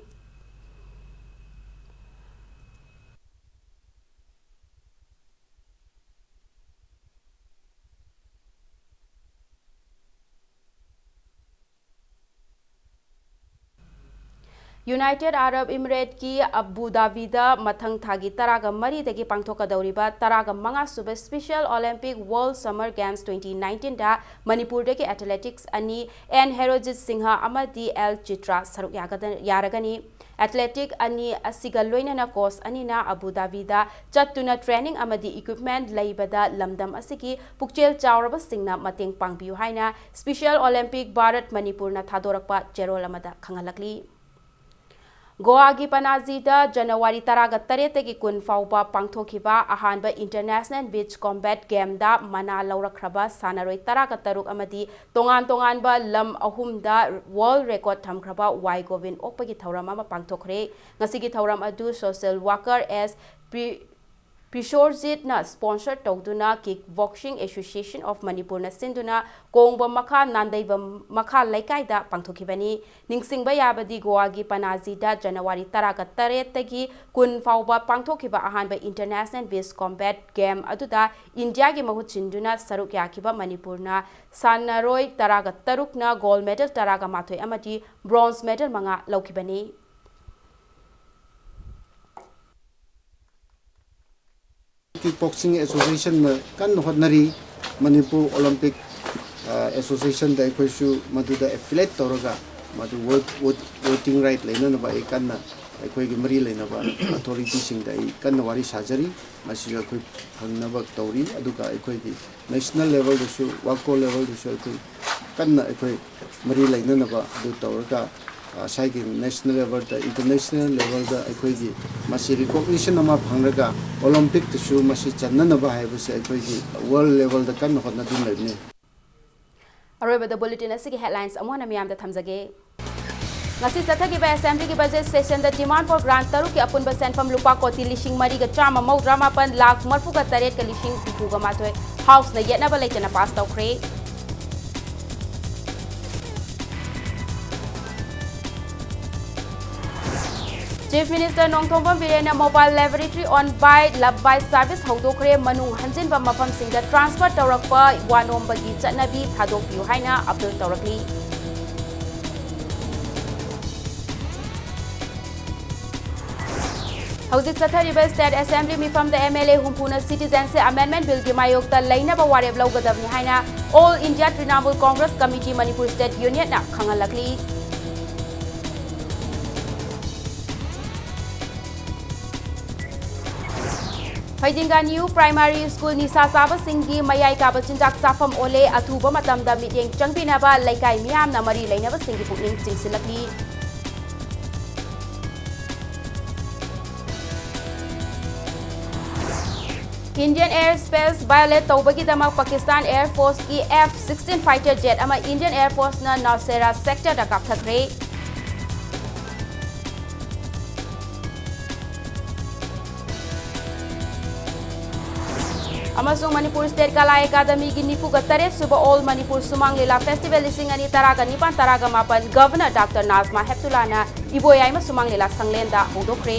United Arab Emirates ꯀꯤ ꯑꯕꯨ ꯙꯥꯕꯤꯗ ꯃꯊꯪ ꯊꯥꯒꯤ ꯇꯔꯥꯒ ꯃꯔꯤꯗꯒꯤ ꯄꯥꯡꯊꯣꯛꯀꯗꯧꯔꯤꯕ ꯇꯔꯥꯒ ꯃꯉꯥ ꯁꯨꯕ Special Olympic World Summer Games twenty nineteen ꯗ ꯃꯅꯤꯄꯨꯔꯗꯒꯤ athletics ꯑꯅꯤ, N ꯍꯦꯔꯣꯖꯤꯠ ꯁꯤꯡꯍ ꯑꯃꯗꯤ L ꯆꯤꯇ꯭ꯔꯥ, ꯁꯔꯨꯛ ꯌꯥꯒꯗ-, ꯌꯥꯔꯒꯅꯤ꯫ Athletic ꯑꯅꯤ ꯑꯁꯤꯒ ꯂꯣꯏꯅꯅ coach ꯑꯅꯤꯅ ꯑꯕꯨ ꯙꯥꯕꯤꯗ ꯆꯠꯇꯨꯅ training ꯑꯃꯗꯤ equipment ꯂꯩꯕꯗ ꯂꯝꯗꯝ ꯑꯁꯤꯒꯤ ꯄꯨꯛꯆꯦꯜ ꯆꯥꯎꯔꯕꯁꯤꯡꯅ ꯃꯇꯦꯡ ꯄꯥꯡꯕꯤꯌꯨ ꯍꯥꯏꯅ Special Olympic ꯚꯥꯔꯠ ꯃꯅꯤꯄꯨꯔꯅ ꯊꯥꯗꯣꯔꯛꯄ ꯆꯦꯔꯣꯜ ꯑꯃꯗ ꯈꯪꯍꯜꯂꯛꯂꯤ꯫ ꯒꯣꯋꯥꯒꯤ ꯄꯅꯥꯖꯤꯗ ꯖꯅꯋꯥꯔꯤ ꯇꯔꯥꯒ ꯇꯔꯦꯠꯇꯒꯤ ꯀꯨꯟ ꯐꯥꯎꯕ ꯄꯥꯡꯊꯣꯛꯈꯤꯕ ꯑꯍꯥꯟꯕ International Beach Combat Game ꯗ ꯃꯅꯥ ꯂꯧꯔꯛꯈ꯭ꯔꯕ ꯁꯥꯟꯅꯔꯣꯏ ꯇꯔꯥꯒ ꯇꯔꯨꯛ ꯑꯃꯗꯤ ꯇꯣꯉꯥꯟ ꯇꯣꯉꯥꯟꯕ ꯂꯝ ꯑꯍꯨꯝꯗ world record ꯊꯝꯈ꯭ꯔꯕ ꯋꯥꯏ ꯒꯣꯕꯤꯟ ꯑꯣꯛꯄꯒꯤ ꯊꯧꯔꯝ ꯑꯃ ꯄꯥꯡꯊꯣꯛꯈ꯭ꯔꯦ꯫ ꯉꯁꯤꯒꯤ ꯊꯧꯔꯝ ꯑꯗꯨ social worker S ꯄ꯭ꯔꯤ-, ꯕꯤꯁ꯭ꯋꯖꯤꯠꯅ sponsor ꯇꯧꯗꯨꯅ Kick Boxing Association of Manipurꯅ ꯁꯤꯟꯗꯨꯅ ꯀꯣꯡꯕ ꯃꯈꯥ ꯅꯥꯟꯗꯩꯕꯝ ꯃꯈꯥ ꯂꯩꯀꯥꯏꯗ ꯄꯥꯡꯊꯣꯛꯈꯤꯕꯅꯤ꯫ ꯅꯤꯡꯁꯤꯡꯕ ꯌꯥꯕꯗꯤ ꯒꯣꯋꯥꯒꯤ ꯄꯅꯥꯖꯤꯗ ꯖꯅꯋꯥꯔꯤ ꯇꯔꯥꯒ ꯇꯔꯦꯠꯇꯒꯤ ꯀꯨꯟ ꯐꯥꯎꯕ ꯄꯥꯡꯊꯣꯛꯈꯤꯕ ꯑꯍꯥꯟꯕ International Beach Combat Game ꯑꯗꯨꯗ ꯏꯟꯗꯤꯌꯥꯒꯤ ꯃꯍꯨꯠ ꯁꯤꯟꯗꯨꯅ ꯁꯔꯨꯛ ꯌꯥꯈꯤꯕ ꯃꯅꯤꯄꯨꯔꯅ ꯁꯥꯟꯅꯔꯣꯏ ꯇꯔꯥꯒ ꯇꯔꯨꯛꯅ gold medal ꯇꯔꯥꯒ ꯃꯥꯊꯣꯏ ꯑꯃꯗꯤ bronze medal ꯃꯉꯥ ꯂꯧꯈꯤꯕꯅꯤ꯫ Kick Boxing Associationꯅ ꯀꯟꯅ ꯍꯣꯠꯅꯔꯤ꯫ ꯃꯅꯤꯄꯨꯔ Olympic, ꯑ, Associationꯗ ꯑꯩꯈꯣꯏꯁꯨ ꯃꯗꯨꯗ affiliate ꯇꯧꯔꯒ ꯃꯗꯨ vote-, vote-, voting right ꯂꯩꯅꯅꯕ ꯑꯩ ꯀꯟꯅ ꯑꯩꯈꯣꯏꯒꯤ ꯃꯔꯤ ꯂꯩꯅꯕ authorityꯁꯤꯡꯗ ꯑꯩ ꯀꯟꯅ ꯋꯥꯔꯤ ꯁꯥꯖꯔꯤ꯫ ꯃꯁꯤꯁꯨ ꯑꯩꯈꯣꯏ ꯐꯪꯅꯕ ꯇꯧꯔꯤ꯫ ꯑꯗꯨꯒ ꯑꯩꯈꯣꯏꯒꯤ national levelꯗꯁꯨ, WACO levelꯗꯁꯨ ꯑꯩꯈꯣꯏ ꯀꯟꯅ ꯑꯩꯈꯣꯏ ꯃꯔꯤ ꯂꯩꯅꯅꯕ ꯑꯗꯨ ꯇꯧꯔꯒ, ꯑ, ꯉꯁꯥꯏꯒꯤ national levelꯗ, international levelꯗ ꯑꯩꯈꯣꯏꯒꯤ ꯃꯁꯤ recognition ꯑꯃ ꯐꯪꯂꯒ Olympicꯇꯁꯨ ꯃꯁꯤ ꯆꯟꯅꯅꯕ ꯍꯥꯏꯕꯁꯦ ꯑꯩꯈꯣꯏꯒꯤ world levelꯗ ꯀꯟꯅ ꯍꯣꯠꯅꯗꯨꯅ ꯂꯩꯕꯅꯤ꯫ ꯑꯔꯣꯏꯕꯗ bulletin ꯑꯁꯤꯒꯤ headlines ꯑꯃꯨꯛ ꯍꯟꯅ ꯃꯤꯌꯥꯝꯗ ꯊꯝꯖꯒꯦ꯫ ꯉꯁꯤ ꯆꯠꯊꯈꯤꯕ Assemblyꯒꯤ budget sessionꯗ demand for grant ꯇꯔꯨꯛꯀꯤ ꯑꯄꯨꯟꯕ ꯁꯦꯟꯐꯝ ꯂꯨꯄꯥ ꯀꯣꯇꯤ ꯂꯤꯁꯤꯡ ꯃꯔꯤꯒ ꯆꯥꯝꯃ ꯃꯧꯗ꯭ꯔꯥ ꯃꯥꯄꯟ ꯂꯥꯈ ꯃꯔꯐꯨꯒ ꯇꯔꯦꯠꯀ ꯂꯤꯁꯤꯡ ꯍꯨꯝꯐꯨꯒ ꯃꯥꯊꯣꯏ Houseꯅ ꯌꯦꯠꯅꯕ ꯂꯩꯇꯅ pass ꯇꯧꯈ꯭ꯔꯦ꯫ Chief Minister Nongthombam ꯕꯤꯔꯦꯟꯅ mobile laboratory on by love by service ꯍꯧꯗꯣꯛꯈ꯭ꯔꯦ꯫ ꯃꯅꯨꯡ ꯍꯟꯖꯤꯟꯕ ꯃꯐꯝꯁꯤꯡꯗ transfer ꯇꯧꯔꯛꯄ ꯋꯥꯅꯣꯝꯕꯒꯤ ꯆꯠꯅꯕꯤ ꯊꯥꯗꯣꯛꯄꯤꯌꯨ ꯍꯥꯏꯅ appeal ꯇꯧꯔꯛꯂꯤ꯫ ꯍꯧꯖꯤꯛ ꯆꯠꯊꯔꯤꯕ State Assembly ꯃꯤꯐꯝꯗ MLA ꯍꯨꯝꯐꯨꯅ Citizenship Amendment Billꯒꯤ ꯃꯥꯌꯣꯛꯇ ꯂꯩꯅꯕ ꯋꯥꯔꯦꯞ ꯂꯧꯒꯗꯕꯅꯤ ꯍꯥꯏꯅ All India Trinamool Congress Committee Manipur State Unitꯅ ꯈꯪꯍꯜꯂꯛꯂꯤ꯫ ꯐꯩꯗꯤꯡꯒꯥ New Primary School ꯅꯤꯁꯥ ꯆꯥꯕꯁꯤꯡꯒꯤ ꯃꯌꯥꯏ ꯀꯥꯕ ꯆꯤꯟꯖꯥꯛ ꯆꯥꯐꯝ ꯑꯣꯜꯂꯦ꯫ ꯑꯊꯨꯕ ꯃꯇꯝꯗ ꯃꯤꯠꯌꯦꯡ ꯆꯪꯕꯤꯅꯕ ꯂꯩꯀꯥꯏ ꯃꯤꯌꯥꯝꯅ ꯃꯔꯤ ꯂꯩꯅꯕꯁꯤꯡꯒꯤ ꯄꯨꯛꯅꯤꯡ ꯆꯤꯡꯁꯤꯜꯂꯛꯂꯤ꯫ Indian air space violate ꯇꯧꯕꯒꯤꯗꯃꯛ Pakistan Air Forceꯀꯤ F sixteen fighter jet ꯑꯃ Indian Air Forceꯅ Nowshera sectorꯗ ꯀꯥꯞꯊꯈ꯭ꯔꯦ꯫ ꯑꯃꯁꯨꯡ ꯃꯅꯤꯄꯨꯔ ꯁ꯭ꯇꯦꯠ ꯀꯂꯥ ꯑꯦꯀꯥꯗꯃꯤꯒꯤ ꯅꯤꯐꯨꯒ ꯇꯔꯦꯠ ꯁꯨꯕ ꯑꯣꯜ ꯃꯅꯤꯄꯨꯔ ꯁꯨꯃꯥꯡ ꯂꯤꯂꯥ ꯐꯦꯁꯇꯤꯚꯦꯜ ꯂꯤꯁꯤꯡ ꯑꯅꯤ ꯇꯔꯥꯒ ꯅꯤꯄꯥꯟ ꯇꯔꯥꯒ ꯃꯥꯄꯟ ꯒꯚꯔꯅꯔ ꯗꯥꯛꯇꯔ ꯅꯥꯖꯃꯥ ꯍꯦꯞꯇꯨꯂꯥꯅ ꯏꯕꯣꯌꯥꯏꯃ ꯁꯨꯃꯥꯡ ꯂꯤꯂꯥ ꯁꯪꯂꯦꯟꯗ ꯍꯧꯗꯣꯛꯈ꯭ꯔꯦ꯫